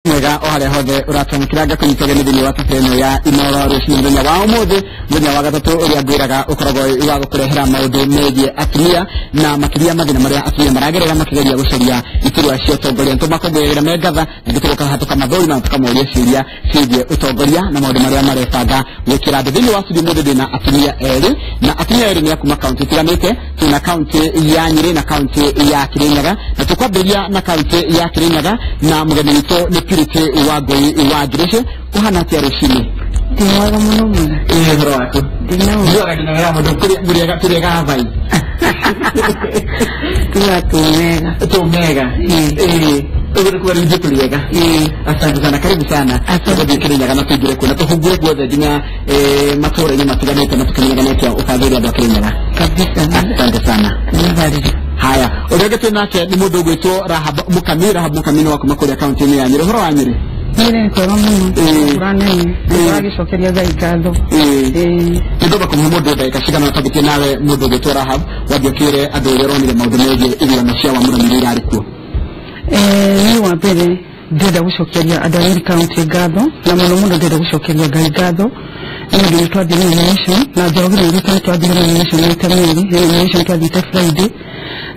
Mwega o harĩa hothe ũratwamũkĩra, ngakũnyita ũgeni thĩinĩ wa tabarĩra ĩno ya Inooro rũcinĩ mũthenya wa ũmũthĩ, mũthenya wa gatatũ ũrĩa ngwĩraga ũkoragwo wa gũkũrehera maũndũ megiĩ atumia na makĩria mathĩna marĩa atumia maragerera makĩgeria gũcaria iturwa cia ũtongoria. Nĩtũmakũngũyagĩra me ngatha na tũgoka haha tũkamathũrima na tũkamoria ciũria ciĩgiĩ ũtongoria na maũndũ marĩa marebanga gwĩkĩra andũ. Thĩinĩ wa studio mũthĩ ndĩna atumia erĩ, na atumia erĩ nĩ a kuma kaunti itiganĩte. Twĩna kaunti ya Nyĩrĩ na kaunti ya Kĩrĩnyaga, na tũkwambĩrĩria na kaunti ya Kĩrĩnyaga, na mũgeni witũ nĩ Purity Wangũi wa Ngirici. Kũhana atĩa rũcinĩ? Ndĩ mwega mũno, mwega. Ĩĩ, ũhoro waku? Ndĩna. Njugaga ndĩna wega mũndũ mũrĩega tũrĩega vai. Tuga tũ mega. Tũmega. Ĩĩ, ũguo nĩ kuga rĩu ithuĩ tũrĩega. Asante sana, karibu sana. Asante. Tũgũthiĩ Kĩrĩnyaga na tũingĩre kuo na tũhungure guothe nginya matũũra-inĩ matiganĩte na tũkĩmenyaga nĩ atĩa ũbangĩire andũ a Kĩrĩnyaga. Kabisa. Asante sana. Nĩbarire. Haya, ũrĩa ũngĩ twĩ nake nĩ mũndũ ũgwĩtwo Rahab Mũkami. Rahab Mũkami nĩ wa kuma kũrĩa kaunti-inĩ ya Nyĩrĩ. Ũhoro wa Nyĩrĩ? Nyĩrĩ nĩ kwega mũno. Ĩĩ. Mbura nene. Tũragĩcokeria Ngai ngatho. Ĩĩ. Ĩĩ. Nĩngwamba kũmũhe mũndũ ndagĩka cigana ũna twambĩtie nawe, mũndũ ũgwĩtwo Rahab, wambie ũkĩre andũ ũrĩa ũronire maũndũ megiĩ ithurano cia wamũrani iria irarĩ kuo. Niĩ wa mbere ndĩrenda gũcokeria andũ a Nyeri County ngatho, na mũno mũno ndĩrenda gũcokeria Ngai ngatho nĩ ũndũ nĩ twathiĩ nomination, na Njoroge nĩ witũ nĩ twathiire nomination maita merĩ. Nomination twathiĩte Friday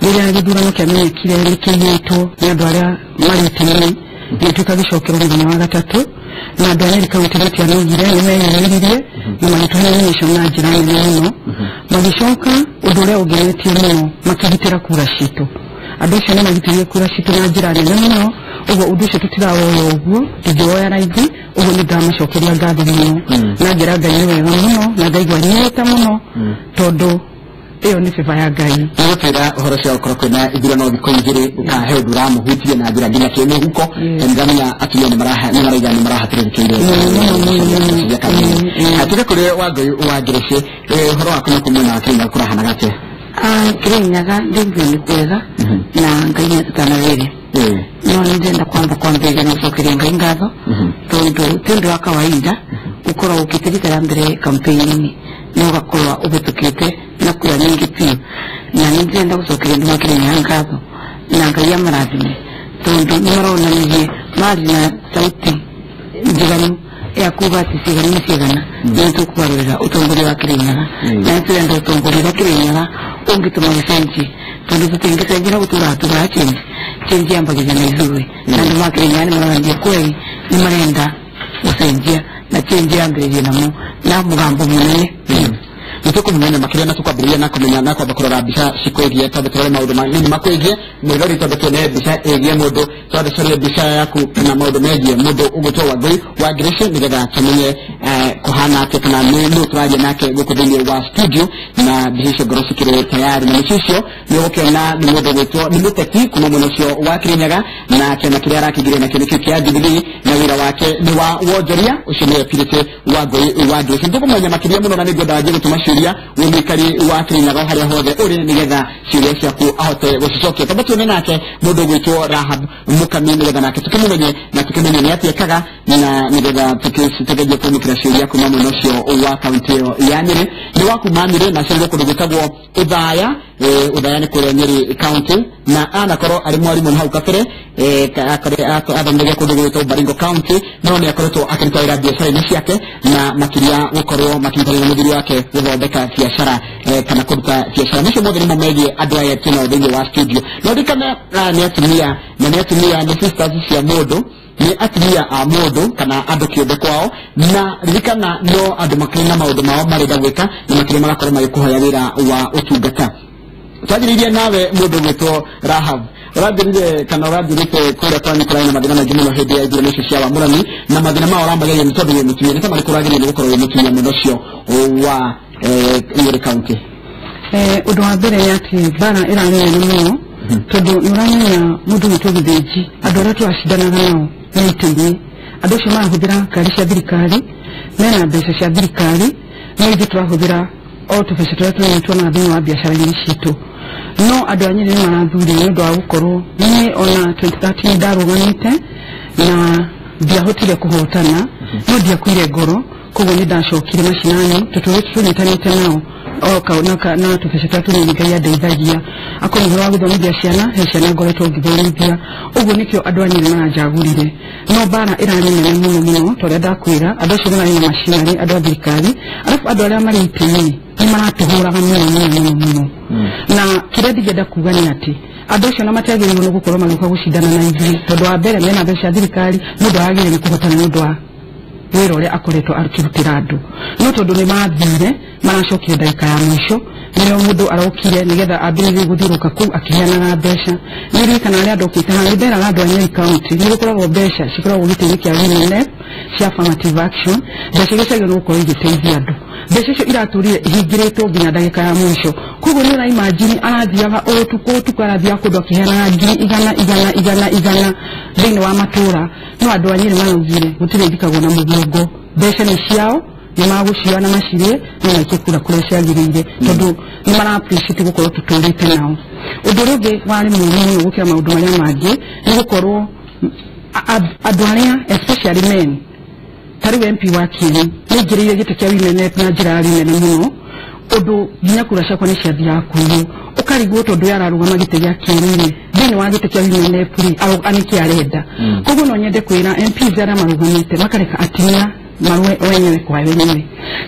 rĩrĩa gĩthurano kĩamenyekire nĩ kĩiyĩtwo nĩ andũ arĩa marĩ itĩ-inĩ, gĩtuĩka gĩcokerwo mũthenya wa gatatũ, na andũ a Nyeri County matianogire, nĩ meyumĩririe na magĩtũhe nomination na njĩra nene mũno. Magĩcoka ũndũ ũrĩa ũngenetie mũno, makĩgitĩra kura citũ. Andũ acio nĩ magitĩrire kura citũ na njĩra nene mũno. Ũguo ũndũ ũcio tũtirawoya ũguo, ndingĩwoya raithi ũguo. Nĩ ndamacokeria ngatho mũno na ngera Ngai nĩ wega mũno, na ngaigua nyĩte mũno tondũ ĩyo nĩ favor ya Ngai. Nĩgũtwĩra ũhoro cia gũkorwo kwĩna ithurano thikũ igĩrĩ, ũkahe ũndũ ũramũhutie na njĩra nginya kĩmũhuko. Nĩndamenya atumia nĩ maraiga nĩ marahatĩrĩrĩkĩire. Mũno, mũno, mũno. Tuge kũrĩ Wangũi wa Ngirici, ũhoro waku na kumwena wa Kĩrĩnyaga kũrahanaga atĩa? Kĩrĩnyaga ndĩguo nĩ kwega na Ngai nĩ atũtanagĩire. No nĩ ndĩrenda kwamba kwambĩrĩria na gũcokeria Ngai ngatho tondũ ti ũndũ wa kawaida gũkorwo ũkĩte rita rĩa mbere campaign-inĩ na ũgakorwo ũhĩtũkĩte na kura nyingĩ biũ. Na nĩ ndĩrenda gũcokeria andũ a Kĩrĩnyaga ngatho na Ngai amarathime tondũ nĩ maronanirie marĩ na sauti njiganu ya kuga atĩ cigana nĩ cigana nĩ tũkũgarũrĩra ũtongoria wa Kĩrĩnyaga, na nĩ tũrenda ũtongoria ũrĩa Kĩrĩnyaga ũngĩtũma gũcenjie, tondũ tũtingĩcenjia na gũtũraga tũraga change. Change yambagĩria na ithuĩ, na andũ ma Kĩrĩnyaga nĩ maronania kweli nĩ marenda gũcenjia, na change yambĩrĩrie namo na mũgambo mũnene biũ. Nĩ tũkũmũmenya makĩria na tũkwambĩrĩria na kũmenya na kwamba kũrora mbica cikwĩgie, twambe tũrore maũndũ manini makwĩgie mwĩrori, twambe tuone mbica ĩgie mũndũ, twambe tũcarie mbica yaku kana maũndũ megiĩ mũndũ ũgwĩtwo Wangũi wa Ngirici nĩgetha tũmenye kũhana atĩa kana nĩ nũ tũraria nake gũkũ thĩinĩ wa studio. Na mbica icio ngorwo cikĩrĩ tayari, na mbica icio nĩ ũgũkĩona nĩ mũndũ ũgwĩtwo nĩ mũteti kuma mwena ũcio wa Kĩrĩnyaga, na kĩama kĩrĩa arakĩingĩria nakĩo nĩkĩo kĩa Jubilee, na wĩra wake nĩ wa wonjoria. Ũcio nĩwe Purity Wangũi wa Ngirici. Nĩtũkũmenya makĩria mũno, na nĩngwenda wanjie gũtũma ciũria wĩ mũikari wa Kĩrĩnyaga o harĩa hothe ũrĩ nĩgetha ciũria ciaku ahote gũcicokia. Twambe tuone nake mũndũ ũgwĩtwo Rahab Mũkami nĩgetha nake tũkĩmũmenye na tũkĩmenye nĩ atĩa ekaga, na nĩgetha tũgerie kwamũkĩra ciũria kuma mwena ũcio wa kaunti ĩyo ya Nyĩrĩ. Nĩ wa kuma Nyĩrĩ na aciarĩirwo kũndũ gwĩtagwo Ũthaya. Ũthaya nĩ kũrĩa Nyĩrĩ county, na anakorwo arĩ mwarimũ na hau kabere athomithagia kũndũ gwĩtwo Baringo County, no nĩ akoretwo akĩruta wĩra biacara-inĩ ciake na makĩria gũkorwo makĩnyitanĩra na mũthuri wake gũthondeka biacara kana kũruta biacara. Macio mothe nĩmo megiĩ andũ aya twĩnao thĩinĩ wa studio. No ririkane nĩ atumia, na nĩ atumia nĩ sisters cia mũndũ, nĩ atumia a mũndũ kana andũ kĩũmbe kwao. Na ririkana no andũ makĩrĩ na maũndũ mao marenda gwĩka na makĩria magakorwo magĩkũhoya wĩra wa ũtungata. Twanjĩrĩirie nawe mũndũ ũgwĩtwo Rahab, ũranjĩrire kana ũranjĩrĩte kũrĩa kwanyu kũrarĩ na mathĩna maingĩ mũno hĩndĩ ya ithurano icio cia wamũrani, na mathĩna mao ũramageria nĩ tondũ wĩ mũtumia. Nĩ ta marĩkũ ũrageria nĩ gũkorwo wĩ mũtumia mwena ũcio wa Nyĩrĩ County? Ũndũ wa mbere nĩ atĩ mbara ĩrarĩ nene mũno tondũ nĩ ũramenya mũndũ gwĩtwo Gĩthĩnji, andũ arĩa tũracindanaga nao nĩ itĩ-inĩ, andũ acio marahũthĩra ngari cia thirikari, mena mbeca cia thirikari, no ithuĩ tũrahũthĩra o tũbeca tũrĩa tũnini tuonaga thĩinĩ wa biacara-inĩ citũ. No andũ a Nyĩrĩ nĩ marathurire nĩ ũndũ wa gũkorwo niĩ ona 2013 ndarũgamĩte na ndiahotire kũhotana, no ndiakuire ngoro. Koguo nĩ ndacokire macinani tũtũrĩ tũnyitanĩte nao o na tũbeca tũrĩa tũnini Ngai andeithagia. Akorwo nĩ ũhoro wa gũthomithia ciana, he ciana ngoretwo ngĩthomithia. Ũguo nĩkĩo andũ a Nyĩrĩ maranjagũrire. No bara ĩrarĩ nene mũno mũno tondũ ndakwĩra andũ acio marĩ na macinarĩ andũ a thirikari arabu andũ arĩa marĩ itĩ-inĩ nĩ maratũhũraga mũno mũno mũno mũno. Na kĩrĩa ndingĩenda kuga nĩ atĩ andũ acio na matiagĩrĩirwo nĩ gũkorwo magĩũka gũcindana na ithuĩ tondũ wa mbere mena mbeca cia thirikari mũndũ agĩrĩire nĩ kũhotana nĩ ũndũ wa wĩra ũrĩa akoretwo akĩrutĩra andũ. No tondũ nĩ mathire maracokire ndagĩka ya mũico nĩrĩo mũndũ arokire nĩgetha ambĩrĩrie gũthiũrũrũka kũu akĩheanaga mbeca. Nĩririkana arĩa ndokĩte haha nĩ nderaga andũ a Nyeri County nĩ gũkoragwo mbeca cikoragwo gĩtĩ-inĩ kĩa Women Rep cia affirmative action, mbeca iria ciagĩrĩirwo nĩ gũkorwo igĩteithia andũ. Mbeca icio iratũrire ihingĩrĩtwo nginya ndagĩka ya mũico. Koguo nĩ ũraimagine arathiaga o ũtukũ ũtukũ arathiaga kũndũ akĩheanaga ngiri igana igana igana igana thĩinĩ wa matũra. No andũ a Nyeri maraugire gũtirĩ ithikagwo na mũgongo, mbeca nĩ ciao nĩ magũcioya na macirĩe no maikie kura kũrĩa ciagĩrĩire tondũ nĩ mara appreciate gũkorwo tũtũrĩte nao. Ũndũ ũrĩa ũngĩ warĩ mũũru mũno gũkĩra maũndũ marĩa mangĩ nĩ gũkorwo andũ arĩa especially men ta rĩu MP wa Kieni nĩ aingĩrĩire gĩtĩ kĩa Women Rep na njĩra yarĩ nene mũno ũndũ nginya kura ciakwa nĩ ciathiaga kũiywo ũkarigwo tondũ yararũgama gĩtĩ gĩa Kieni rĩ thĩinĩ wa gĩtĩ kĩa Women Rep rĩ nĩkĩ arenda. Koguo no nyende kwĩra MPs arĩa marũgamĩte makareka atumia marũe wenyewe kwa wenyewe.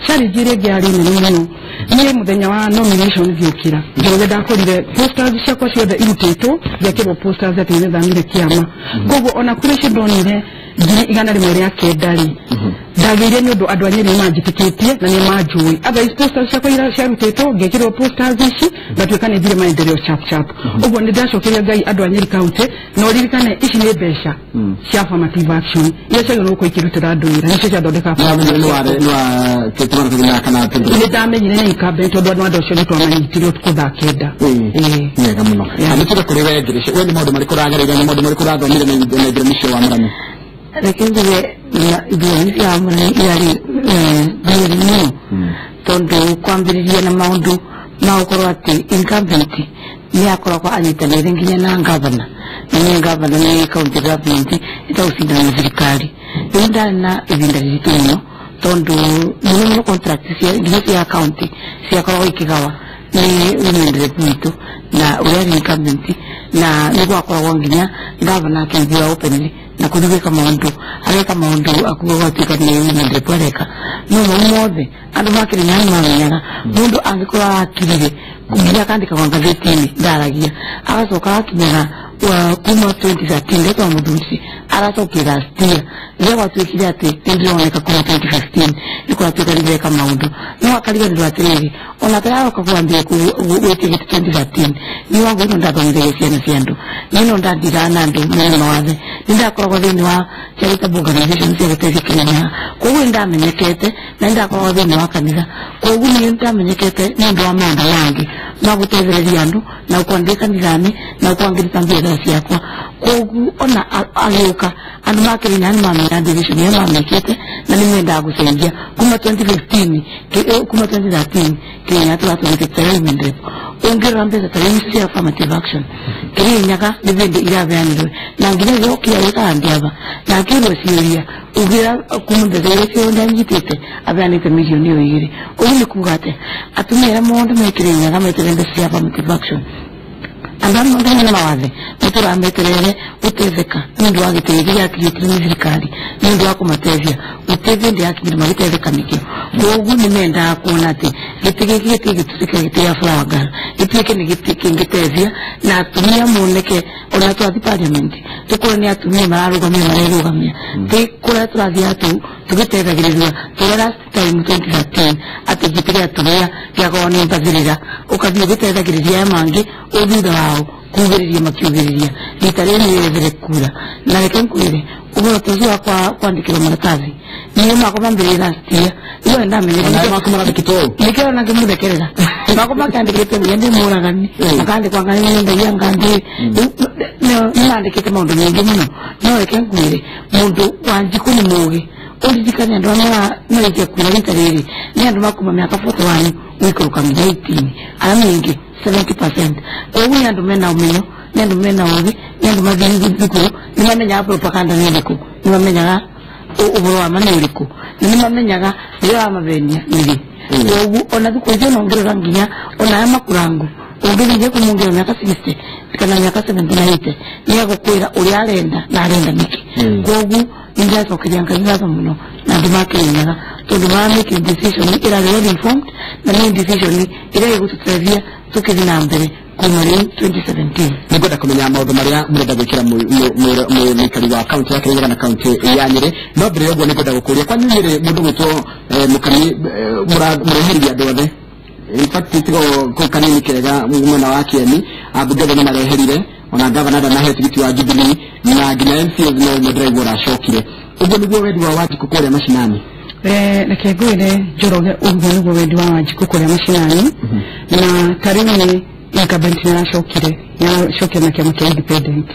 Challenge ĩrĩa ĩngĩ yarĩ nene mũno niĩ mũthenya wa nomination ngĩũkĩra Njoroge ndakorire posters ciakwa ciothe irutĩtwo ngekĩrwo posters atĩ nĩ thamire kĩama. Koguo ona kũrĩ icio ndonire 109,000 rĩ ndagĩire nĩ ũndũ andũ a Nyeri nĩ manjĩtĩkĩtie na nĩ manjũĩ. Otherwise posters ciakwa iria ciarutĩtwo ngekĩrwo posters ici ngatuĩka nĩ thire maendeleo chap chap. Ũguo nĩ ndacokeria Ngai andũ a Nyeri County na ũririkane ici nĩ mbeca cia affirmative action iria ciagĩrĩirwo gũkorwo ikĩrutĩra andũ wĩra nĩcio ciathondeka. Nĩ ndamenyire nĩ incumbent tondũ andũ acio nĩ twamanyitire ũtukũ thaa 9. Wega mũno. Nĩ tuge kũrĩ we Grace, we nĩ maũndũ marĩkũ ũragereire, nĩ maũndũ marĩkũ ũrathomire na ithurano icio wa Mũrang'a? Reke njuge ithurano cia Mũrang'a irarĩ ngũrani mũno tondũ kwambĩrĩria na maũndũ ma gũkorwo atĩ incumbent nĩ akoragwo anyitanĩire nginya na ngavana na nĩ ngavana nĩ county government ĩtagũcindana na thirikari. Rĩu ndarĩ na ihinda rĩritũ mũno tondũ mũno mũno contract nginya cia county ciakoragwo ikĩgawa nĩ women rep witũ na ũrĩa arĩ incumbent na nĩ gwakoragwo nginya ngavana akĩigua openly na kũthi gwĩka maũndũ areka maũndũ akuga gwatuĩka nĩ women rep areka. No mau mothe andũ ma Kĩrĩnyaga nĩ mamenyaga mũndũ angĩkorwo arakirire nginya akandĩkagwo ngathĩti-inĩ ndaragia agacoka agakinyaga kuma 2013 rĩrĩa twamũthurire aracokire last year rĩrĩa gwatuĩkire atĩ nĩ ndĩroneka kuma 2015 nĩ kũratuĩka rĩreka maũndũ no akariganĩrwo atĩrĩrĩ ona atararoka kwambia gwĩtia gĩtĩ 2013 niĩ wangu no ndathomithagia ciana cia andũ niĩ no ndathiaga na andũ mena mawathe nĩ ndakoragwo thĩinĩ wa charitable organization cia gũteithia Kĩrĩnyaga koguo nĩ ndamenyekete na nĩ ndakoragwo thĩinĩ wa kanitha koguo nĩ ndamenyekete nĩ ũndũ wa maũndũ mangĩ ma gũteithĩrĩria andũ na gũkorwo ndĩ kanitha-inĩ na gũkorwo ngĩruta biacara ciakwa. Koguo ona agĩũka andũ ma Kĩrĩnyaga nĩ mamenya decision ĩrĩa mamĩkĩte na nĩ mendaga gũcenjia kuma 2015 kuma 2013 Kĩrĩnyaga tũratũmĩte ta women rep ũngĩrora mbeca ta rĩu cia affirmative action Kĩrĩnyaga nĩ bĩndĩ iraheanirwe na nginya gĩokire gĩkaga ndĩaba na akĩrwo ciũria ũgĩra kuma mbeca iria ciothe anyitĩte aheanĩte mirioni ĩyo 2. Ũguo nĩ kuga atĩ atumia arĩa mothe me Kĩrĩnyaga meterere mbeca cia affirmative action andũ arĩa mothe mena mawathe nĩtũrameterere gũteithĩka nĩ ũndũ wa gĩtĩ gĩkĩ gĩakinyĩtio nĩ thirikari nĩ ũndũ wa kũmateithia gũteithia ndĩ yakinyire magĩteithĩka nĩkĩo. Koguo nĩ mendaga kuona atĩ gĩtĩ gĩkĩ gĩtige gĩtuĩke gĩtĩ gĩa flower girl gĩtuĩke nĩ gĩtĩ kĩngĩteithia na atumia moneke ona twathiĩ parliament tũkorwo nĩ atumia mararũgamia marerũgamia ti kũrĩa tũrathiaga tũgĩteithagĩrĩria tũrĩa last time 2013 atĩ gĩtĩ gĩa atumia gĩakorwo nĩ mbathĩrĩra ũkathiĩ ũgĩteithagĩrĩria aya mangĩ ũ thutha wao kugĩrĩria makiugĩrĩria rita rĩrĩ nĩ rĩethere kura. Na reke nkwĩre ũhoro ta ũcio wa kwandĩkĩrwo maratathi niĩ makwa mambĩrĩrie last year rĩu ndamenyire nĩkĩo ona ngĩmũthekerera makwa makĩandĩkĩte nginya ndĩ mũragani makandĩkwa ngari nyendagia ngandĩ nĩ mandĩkĩte maũndũ maingĩ mũno. No reke nkwĩre mũndũ wa Njikũ nĩ mũgĩ ũririkane andũ arĩa maraikia kura rita rĩrĩ nĩ andũ makuma mĩaka 41 gũikũrũka nginya 18 arĩa maingĩ 70%. Koguo nĩ andũ mena ũmenyo nĩ andũ mena ũgĩ nĩ andũ mathiĩ thukuru nĩ mamenyaga propaganda nĩ ĩrĩkũ nĩ mamenyaga ũhoro wa ma nĩ ũrĩkũ na nĩ mamenyaga rĩrĩa wamabenia nĩ rĩ. Koguo ona thukũ icio no ngĩrora nginya ona aya makurangu ũngĩthiĩ kũmuongerera mĩaka 60 kana mĩaka 70 na 80 nĩ egũkwĩra ũrĩa arenda na arenda nĩkĩ. Koguo ndĩracokeria Ngai ngatho mũno na andũ makĩrĩnyaga tondũ mara making decision ĩrarĩ well informed na nĩ decision ĩrĩa ĩgũtũteithia tũkĩthiĩ na mbere kuma rĩu 2017. Nĩngwenda kũmenya maũndũ marĩa mũrenda gwĩkĩra mũikari wa kaunti ya Kirinyaga na kaunti ya Nyĩrĩ, no mbere ya ũguo nĩngwenda gũkũria kwanyu Nyĩrĩ mũndũ gwĩtwo Mũkami mũreheririe andũ othe. In fact tigo kũu kanini kega mwena wa Kieni ambunge othe nĩmareherire ona gavana ndanahe tigiti wa Jubilee na nginya MCAs no ũmwe ndĩraigua ũracokire. Ũguo nĩguo wendi wa Wanjikũ kũrĩa macinani? Reke ngwĩre Njoroge, ũguo nĩguo wendi wa Wanjikũ kũrĩa macinani, na ta rĩu nĩ incumbent nĩaracokire na kĩama kĩa independent.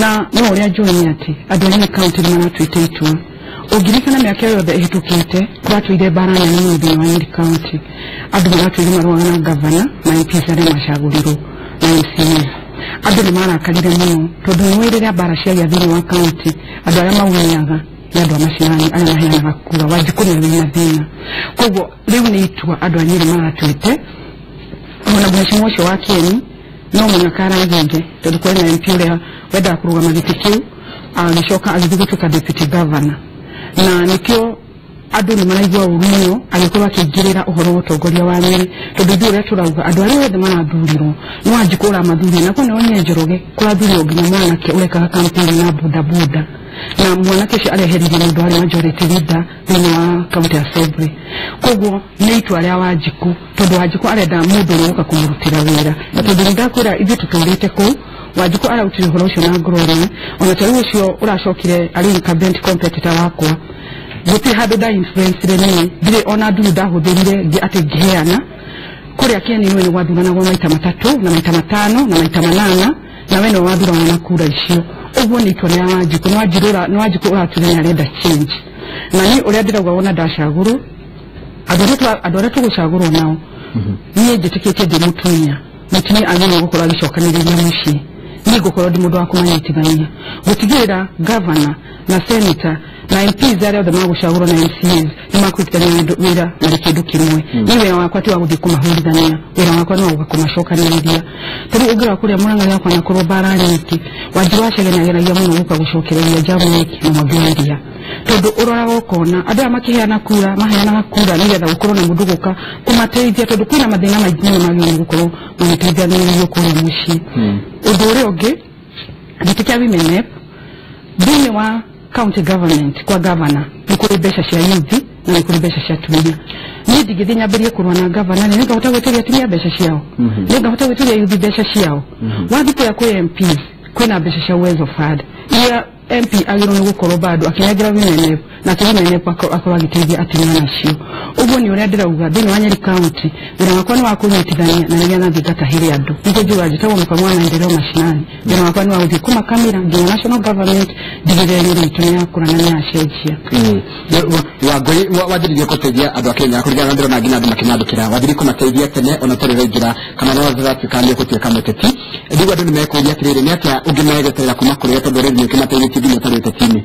Na no ũrĩa njũĩ nĩ atĩ andũ a Nyĩrĩ county nĩmaratuĩte itua. Ũngĩririkana mĩaka yothe ĩhĩtũkĩte kũratũire mbara nene mũno thĩinĩ wa Nyĩrĩ county. Andũ maratũire marũaga na gavana na MPs arĩa macagũrirwo na MCAs. Andũ nĩ marakarire mũno tondũ nĩũĩ rĩrĩa mbara ciagĩa thĩinĩ wa county andũ arĩa maumĩaga nĩ andũ a macinani arĩa maheanaga kura. Wanjikũ nĩ wĩna thĩna. Koguo rĩu nĩ itua andũ a Nyĩrĩ maratuĩte. Ona mheshimiwa ũcio wa Kieni no mũnyaka arathire tondũ kwĩna MP ũrĩa wendaga kũrũgama gĩtĩ kĩu agĩcoka agĩthiĩ gũtuĩka deputy governor, na nĩkĩo andũ nĩ maraigua ũru mũno agĩkorwo akĩingĩrĩra ũhoro wa ũtongoria wa Nyĩrĩ tondũ ithuĩ ũrĩa tũrauga andũ arĩa othe marathurirwo nĩ Wanjikũ ũramathurire, na kwĩna onye Njoroge kũrathurirwo nginya mwanake ũrekaga campaign na bodaboda, na mwanake ũcio areheririe mũndũ warĩ majority leader thĩinĩ wa county assembly. Koguo nĩ itua rĩa Wanjikũ tondũ Wanjikũ arenda mũndũ ũrĩa ũgũka kũmũrutĩra wĩra, na tondũ nĩndakwĩra ithuĩ tũtũrĩte kũu Wanjikũ ararutire ũhoro ũcio na ngoro ĩmwe. Ona ta rĩu ũcio ũracokire arĩ incumbent competitor wakwa, gũtirĩ handũ nda influence niĩ, ndirĩ ona nduru ndahũthĩrire atĩ ngĩheana. Kũrĩa Kieni nĩ gwathuranagwo maita 3 na maita 5 na maita 8 na we nĩwe wathuragwo na kura icio. Ũguo nĩ itua rĩa Wanjikũ, nĩ Wanjikũ ũratuire nĩ arenda change. Na niĩ ũrĩa ndĩrauga wona ndacagũrwo, andũ arĩa tũgũcagũrwo nao niĩ njĩtĩkĩtie ndĩ mũtumia, mũtumia agĩrĩirwo gũkorwo agĩcokanĩrĩria mũciĩ. Niĩ ngũkorwo ndĩ mũndũ wa kũmanyitithania gũtigĩrĩra gavana na senator na MPs arĩa othe magũcagũrwo na MCAs nĩ makũrutithania wĩra marĩ kĩndũ kĩmwe. Niĩ wĩra wakwa ti wa gũthiĩ kũmahũrithania, wĩra wakwa nĩ wa gũka kũmacokanĩrĩria. Ta rĩu ũngĩrora kũrĩa Mũrang'a yakwa nakorwo mbara nyingĩ, Wanjirũ wa Chege nĩageragia mũno gũka gũcokereria Jamaica na Mwangi wa Iria, tondũ ũroraga ũkona andũ aya makĩheana kura maheanaga kura nĩgetha gũkorwo na mũndũ gũka kũmateithia, tondũ kwĩna mathĩna maingĩ mũno magĩrĩirwo gũkorwo magĩteithanĩrĩrio kũrĩa mũciĩ. Ũndũ ũrĩa ũngĩ, gĩtĩ kĩa Women Rep thĩinĩ wa county government kwa governor nĩ kũrĩ mbeca cia youth na nĩ kũrĩ mbeca cia atumia. Niĩ ndingĩthiĩ nyambĩrĩrie kũrũa na governor, nĩ ngahota gwĩtĩria atumia mbeca ciao, nĩ ngahota gwĩtĩria youth mbeca ciao. Wathiĩ kũrĩa kwĩ MPs kwĩna mbeca cia Uwezo Fund iria MP agĩrĩirwo nĩ gũkorwo bado akĩnengera Women Rep na Women Rep akorwo agĩteithia atumia nacio. Ũguo nĩ ũrĩa ndĩrauga thĩinĩ wa Nyeri county wĩra wakwa nĩ wa kũnyitithania na nĩgetha thiĩ ngatahĩre andũ. Nĩguo njugaga njĩtagwo Mũkamũ wa maendeleo mashinani, wĩra wakwa nĩ wa gũthiĩ kũmakamĩra nginya national government ndigĩrĩre Nyĩrĩ itũ nĩ yakũra na nĩ yacenjia. Wangũi wanjĩrĩirie gũteithia andũ a Kenya kũringana na ndĩrona nginya andũ makĩnyandĩkĩra, wanjĩrĩirie kũmateithia tene ona ũtarĩ ũraingĩra kana no ũratuĩka nĩ ũgũtuĩka mũteti. Rĩu andũ nĩ mekũria atĩrĩrĩ, nĩ atĩa ũngĩmegeterera kuma kũrĩ we tondũ rĩu nĩ ũkĩmateithĩtie nginya ũtarĩ ũteti-inĩ?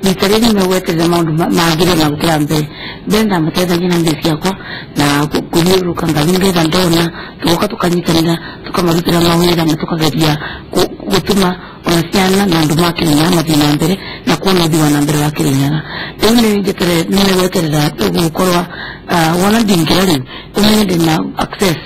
Rita rĩrĩ nĩgweterera maũndũ magĩrĩre na gũkĩra mbere. Mbere ndamũteithagia na mbia ciakwa na kũthiũrũrũka ngathiĩ ngetha ndona, tũgoka tũkanyitanĩra tũkamarutĩra mawĩra na tũkageria gũtũma ona ciana na andũ ma Kĩrĩnyaga mathiĩ na mbere na kuona ũthii wa na mbere wa Kĩrĩnyaga. Rĩu nĩ gweterera gũkorwo wona ndingĩra rĩu ũmenye ndĩna access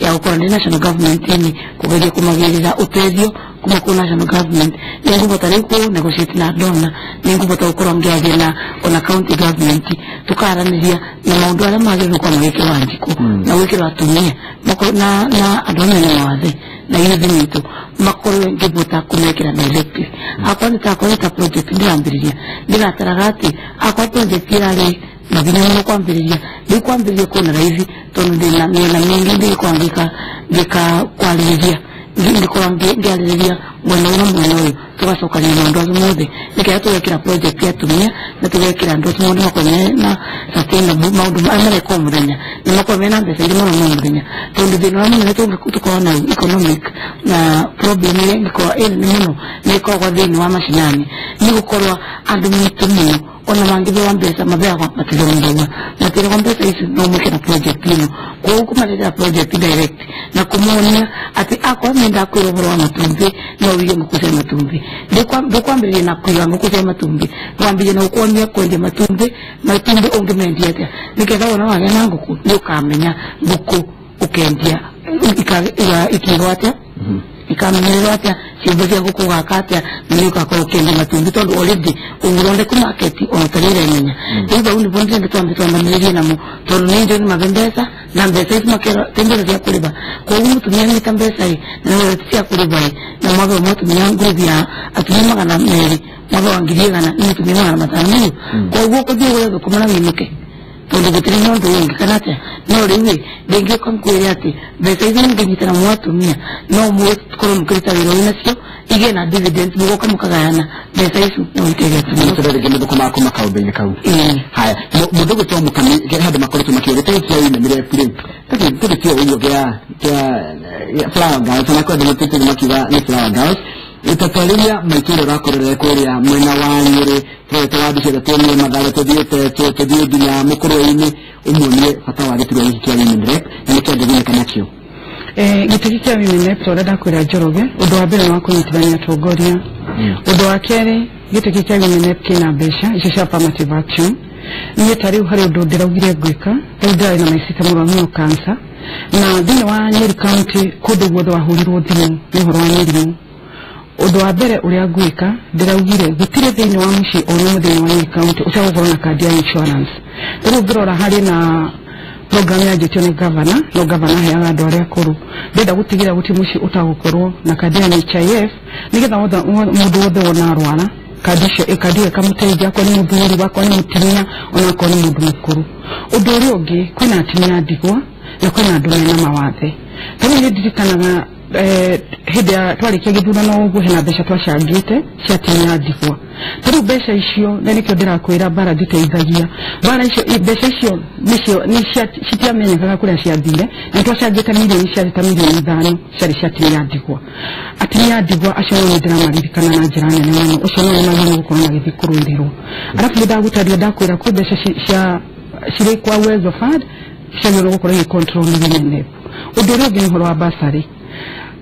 ya gũkorwo ndĩ national government-inĩ kũgeria kũmagĩrĩra ũteithio kuma kũ national government. Nĩ ngũbota rĩu kũ negotiate na donor, nĩ ngũbota gũkorwo ngĩaria na ona county government tũkaranĩria na maũndũ arĩa magĩrĩirwo gũkorwo magĩkĩrwo Wanjikũ na gwĩkĩrwo atumia na andũ anene mawathe na youth witũ makorwo ngĩbota kũmekĩra directive. Akorwo nĩ takorwo ta project ndĩrambĩrĩria ndĩrataraga atĩ akorwo project ĩrarĩ na hinya mũno kwambĩrĩria, rĩu kwambĩrĩria kwĩna raithi tondũ ndĩna mĩena mĩingĩ ndĩgĩkorwo ngĩka kwarĩrĩria ngĩkorwo ngĩarĩrĩria mwena ũyũ na mwena ũyũ tũgacokania maũndũ acio mothe nĩkĩo tũgekĩra project ya atumia na tũgekĩra andũ acio maũndũ makorwo mena sustainable maũndũ marĩa mareka o mũthenya na makorwo mena mbeca iria marona o mũthenya, tondũ thĩna ũrĩa mũnene tũkorwo na economic na problem ĩrĩa ĩngĩkorwo ĩ nene mũno nĩ ĩkoragwo thĩinĩ wa macinani nĩ gũkorwo andũ mitũ mũno ona mangĩtheo mbeca mabeagwa matithomithagua matiragwa mbeca ici no mwĩke na project ĩno koguo kũmarehera project direct na kũmonia atĩ akorwo mendaga kwĩrwo ũhoro wa matumbĩ no wige ngũkũ cia matumbĩ ndũkwambĩrĩria na kũiga ngũkũ cia matumbĩ wambĩrĩria na gũkuonia kwendia matumbĩ matumbĩ ũngĩmendia atĩa nĩgetha wona wagĩa na ngũkũ nĩ ũkamenya ngũkũ ũkendia ikiigwo atĩa ikamenyererwo atĩa ciũmbe cia ngũkũ ũgaka atĩa na nĩ ũgakorwo ũkĩendia matumbĩ tondũ already ũgũthondeku market ona ũtarĩ ũremenya rĩu bau nĩguo ndĩrenda twambe twambanĩrĩrie namo tondũ nĩ njũĩ nĩ mabe mbeca na mbeca ici makerwo ti mbeca cia kũrĩba koguo mũtumia anyita mbeca ĩ na nĩ ti cia kũrĩba ĩ na mwabe mũtumia ngurubu ya atumia 200 mwabe wa 100,000 nĩ mũtumia 500 nĩguo koguo ũkũthiĩ ũgũre thũkũma na wĩinũke tondũ gũtirĩ na ũndũ ũngĩ kana atĩa no rĩu ĩ ndĩngĩũka ngwĩre atĩ mbeca icio mũngĩnyitana mwa atumia no mũkorwo mũkĩruta wĩra ũyũ nacio igĩe na dividends mũgoka mũkagayana mbeca icio no iteithie atumia tũrere rĩngĩ mũthũkũma kuma kaũndũ-inĩ kau haya mũndũ ũgwĩtwo Mũkami handũ makoretwo makĩũria gĩtĩ kĩa women rep rĩu tũgĩ kĩo ũguo gĩa flower girls ona kwenda mũtĩtĩ makiuga nĩ flower girls itatarĩria maitũ ũrĩa ũrakorera kũrĩa mwena wa Nyĩrĩ tũrete wa mbica ĩrĩa tuonie Mathare tũthiĩte tũthiĩ nginya Mũkũrwe-inĩ ũmuonie bata wa gĩturwa gĩkĩ kĩa women rep na nĩkĩo angĩgunĩka nakĩo. Gĩtĩ gĩkĩ kĩa women rep ta ũrĩa ndakwĩra Njoroge ũndũ wa mbere nĩ wa kũnyitithania atongoria ũndũ wa kerĩ gĩtĩ gĩkĩ kĩa women rep kĩna mbeca icio cia affirmative action niĩ ta rĩu harĩ ũndũ ndĩraugire ngwĩka rĩu ndĩrarĩ na maicita mũrwaru cancer na thĩinĩ wa Nyeri County kũndũ guothe wahũrirwo thimũ nĩ ũhoro wa mĩrimũ ũndũ wa mbere ũrĩa ngwĩka ndĩraugire gũtirĩ thĩinĩ wa mũciĩ o ũmwe thĩinĩ wa Nyeri County ũtagũkorwo na kandi ya insurance rĩu ũngĩrora harĩ na program yanjĩtio nĩ gavana no gavana aheaga andũ arĩa akũrũ ndĩrenda gũtigĩrĩra gũtirĩ mũciĩ ũtagũkorwo na kandi ya NHIF nĩgetha mũndũ wothe wona arwara kandi icio kandi ĩyo ĩkamũteithia akorwo nĩ mũthuri akorwo nĩ mũtumia ona akorwo nĩ mũndũ mũkũrũ ũndũ ũrĩa ũngĩ kwĩna atumia a ndigwa na kwĩna andũ mena mawathe ta rĩu nĩ ndirikanaga hĩndĩ ya twarĩkia gĩthurano ũguo hena mbeca twacangĩte cia atumia a ndigwa ta rĩu mbeca icio na nĩkĩo ndĩrakwĩra mbara nditeithagia mbara icio mbeca icio nĩcio citiamenyekaga kũrĩa ciathire na twacangĩte mirioni ciarĩ ta mirioni 5 ciarĩ cia atumia a ndigwa atumia a ndigwa acio no nĩndĩramaririkana na njĩra nene mũno ũcio no nĩmagĩrĩirwo gũkorwo magĩthiĩ kũrũĩrĩrwo arabu nĩndagũtaria ndakwĩra kwĩ mbeca cia cirĩ kwa Uwezo Fund ciagĩrĩirwo gũkorwo igĩ control nĩ women rep ũndũ ũrĩa ũngĩ nĩ ũhoro wa bursary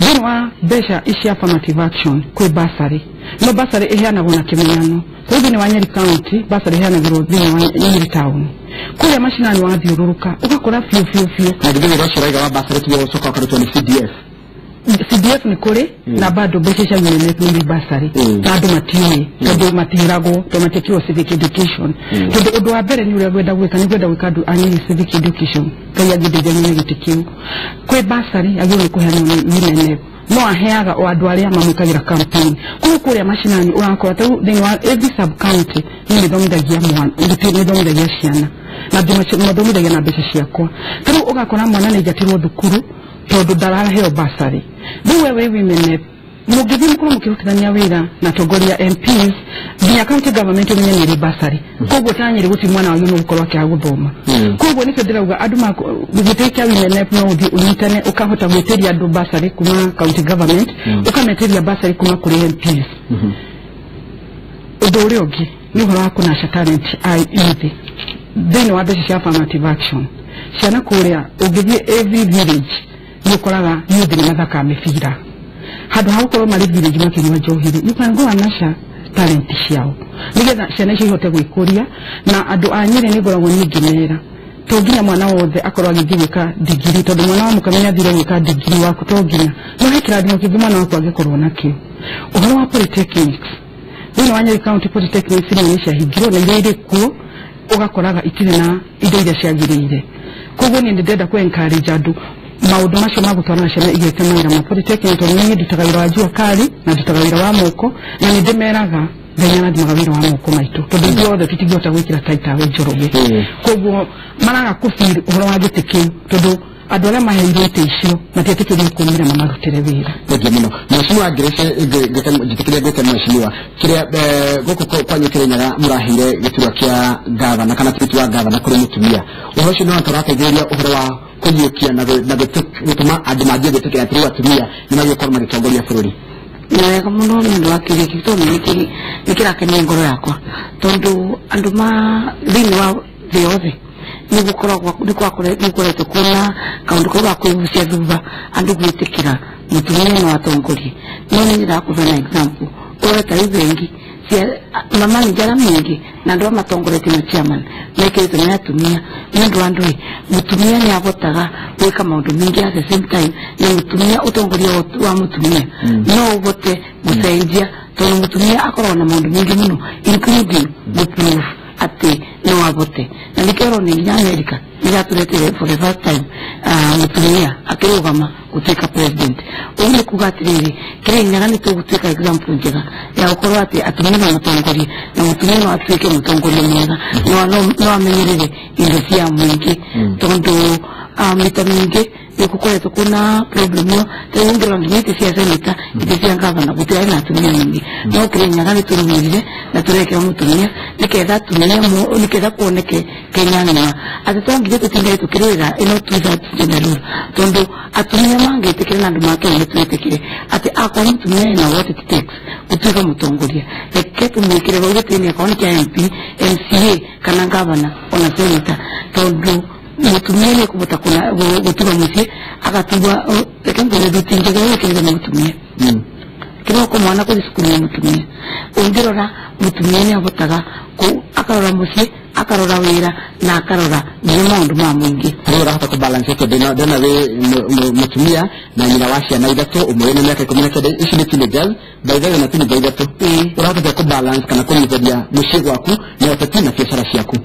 thĩinĩ wa mbeca ici affirmative action kwĩ bursary no bursary ĩheanagwo na kĩmenyano rĩu thĩinĩ wa Nyeri County bursary ĩheanagĩrwo thĩinĩ wa Nyeri town kũrĩa macinani wathiũrũrũka ũgakora biũ biũ biũ na githĩ wĩra ũcio ũraiga wa bursary tuge ũcoka ũkarutwo nĩ CDF CDF nĩ kũrĩ na bado mbeca cia women rep nĩ bursary na andũ matiũĩ tondũ matiragwo tondũ matiĩkĩrwo civic education tondũ ũndũ wa mbere nĩ ũrĩa ngwenda gwĩka nĩ ngwenda gwĩka andũ a Nyeri civic education Ngai angĩndeithia nyone gĩtĩ kĩu kwĩ bursary agĩrĩirwo nĩ kũheanwo nĩ women rep no aheaga o andũ arĩa mamwĩkagĩra campaign koguo kũrĩa macinani ũrakora ta rĩu thĩinĩ wa every sub county niĩ nĩthomithagia mwana nĩthomithagia ciana na mathomithagia na mbeca ciakwa ta rĩu ũgakora mwana nĩaingatirwo thukuru tondũ ndaraheo bursary rĩu we wĩ women rep mũngĩthiĩ mũkorwo mũkĩrutithania wĩra na atongoria MPs nginya county government ũmenye nĩ ĩrĩ bursary koguo ta Nyeri gũtirĩ mwana wagĩrĩirwo gũkorwo akĩaga gũthoma koguo nĩkĩo ndĩrauga andũ gĩtĩ kĩa women rep no ũthiĩ ũnyitane ũkahota gwĩtĩria andũ bursary kuma county government ũkametĩria bursary kuma kũrĩ MPs ũndũ ũrĩa ũngĩ nĩ ũhoro wa kũnaca talent a youth thĩinĩ wa mbeca cia affirmative action ciana kũrĩa ũngĩthiĩ every village nĩ ũkoraga youth nĩ mathakaga mĩbira handũ ha gũkorwo marĩ village makĩnyua njohi rĩ you can go and nurture talent ciao nĩgetha ciana icio ihote gwĩkũria na andũ a Nyeri nĩ ngoragwo niĩ ngĩmera to nginya mwana wothe akorwo agĩthiĩ gwĩka ndigiri tondũ mwana wa Mũkami athire gwĩka ndigiri waku to nginya no he kĩrathimo kĩngĩ mwana waku angĩkorwo nakĩo ũhoro wa polytechnics thĩinĩ wa Nyeri County polytechnics imwe nĩ ciahingirwo na iria irĩ kuo ũgakoraga itirĩ na indo iria ciagĩrĩire koguo niĩ nĩ ndĩrenda kũ encourage andũ maũndũ macio ma gũtwarana ciana igĩte mawĩra ma polytechnic tondũ niĩ ndutaga wĩra wa jua kali na ndutaga wĩra wa moko na nĩ ndĩmeraga Ngai arathimaga wĩra wa moko maitũ tondũ ithuothe tũtingĩhota gwĩkĩra tai tawe Njoroge koguo maraga kũfeel ũhoro wa gĩtĩ kĩu tondũ andũ arĩa maheirwo itĩ icio matietĩkĩrire kumĩra mamarutĩre wĩra. Thengiũ mũno mheshimiwa Grace, njĩtĩkĩrie ngwĩte mheshimiwa kĩrĩa gũkũ kwanyu Kĩrĩnyaga mũraheire gĩturwa kĩa gavana kana tigiti wa gavana kũrĩ mũtumia, ũhoro ũcio nĩ ũrateithĩrĩria ũhoro wa kũnyiũkia na gũtũma andũ manjie gwĩtĩkĩra atĩ rĩu atumia nĩ magĩkorwo magĩtongoria bũrũri. Nĩ wega mũno nĩ ũndũ wa kĩũria kĩu tondũ nĩ kĩrakenia ngoro yakwa tondũ andũ ma thĩinĩ wa thĩ yothe nĩ gũkoretwo kwĩna kaũndũ kau ga kwĩgucia thutha andũ gwĩtĩkĩra mũtumia no atongorie. No nĩ nyendaga kũheana example ũrore ta rĩu bengi cia mamanĩnja arĩa maingĩ na andũ arĩa matongoretie na chairman mekĩrĩtwo nĩ atumia nĩ ũndũ wa andũ ĩ mũtumia nĩ ahotaga gwĩka maũndũ maingĩ at the same time na mũtumia ũtongoria wa mũtumia no ũhote gũcenjia tondũ mũtumia akoragwo na maũndũ maingĩ mũno including gũprove atĩ no ahote. Na nĩkĩo ũrona nginya America nĩratũretire for the first time mũtumia akĩrũgama gũtuĩka president. Ũguo nĩ kuga atĩrĩrĩ Kĩrĩnyaga nĩ tũgũtuĩka example njega ya gũkorwo atĩ atumia no matongorie na mũtumia no atuĩke mũtongoria mwega no amenyerere indo cia mũingĩ tondũ mita mĩingĩ nĩ gũkoretwo kwĩna problem ĩyo. Rĩu ũngĩrora nginya itĩ cia senator, itĩ cia gavana gũtirarĩ na atumia aingĩ, no Kĩrĩnyaga nĩ tũrũmĩrĩire na tũrekĩra mũtumia nĩketha atumia nĩketha kuoneke Kenya ng'ima atĩ to nginya tũtinde tũkĩrũĩra ĩno 2/3 gender rule tondũ atumia mangĩtĩkĩra na andũ ma Kenya twĩtĩkĩre atĩ akorwo mũtumia ena what it takes gũtuĩka mũtongoria, reke tũmwĩkĩre hau gĩtĩ-inĩ akorwo nĩ kĩa MP, MCA kana gavana ona senator tondũ mũtumia nĩ ekũhota gũtuga mũciĩ agatuga reke ngwĩre thuti njega ĩkĩrĩte nĩ mũtumia kĩroko mwana kũthiĩ cukuru nĩ mũtumia. Ũngĩrora mũtumia nĩ ahotaga akarora mũciĩ akarora wĩra na akarora nginya maũndũ ma mũingĩ. Rĩu ũrahota kũ balance atĩa ndona wĩ mũtumia na nyina wa ciana ithatũ, ũmwe wĩna mĩaka 19, ici nĩ teenagers, by the way na teenager ithatũ, ũrahota atĩa kũ balance kana kũnyitithania mũciĩ gwaku na ũteti na biacara ciaku?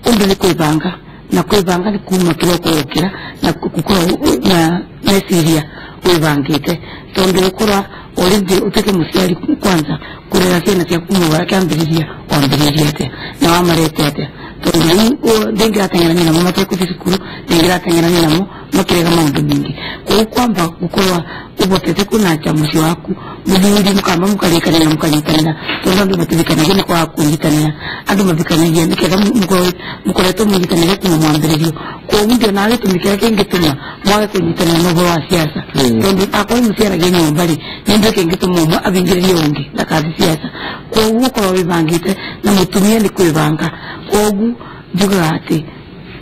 Ũndũ nĩ kwĩbanga na kwĩbanga nĩ kuma kĩroko ũkĩra na gũkorwo na meciria wĩbangĩte tondũ gũkorwo already ũtuĩke mũciari kwanza kũrera ciana ciaku kuma kĩambĩrĩria wambĩrĩria atĩa na wamarete atĩa tondũ rĩu ndĩngĩrateng'erania namo matekũthiĩ cukuru, ndĩngĩrateng'erania namo makĩrega maũndũ maingĩ. Koguo kwamba gũkorwo ũhotete kũnacha mũciĩ waku mũthuri mũkamba mũkarĩkanĩra na mũkanyitanĩra tondũ andũ matithikanagia nĩ kwaga kũnyitanĩra, andũ mathikanagia nĩketha mũkoretwo mũnyitanĩre kuma mwambĩrĩrio. Koguo ndionaga gĩtũmi kĩrĩa kĩngĩtũma mwage kũnyitanĩra na ũhoro wa siasa tondũ akorwo mũciaragia nyũmba rĩ nĩ ũndũ kĩngĩtũma ũmwe athingĩrĩrie ũngĩ ndakathiĩ siasa. Koguo ũkorwo wĩbangĩte na mũtumia nĩ kwĩbanga. Koguo njugaga atĩ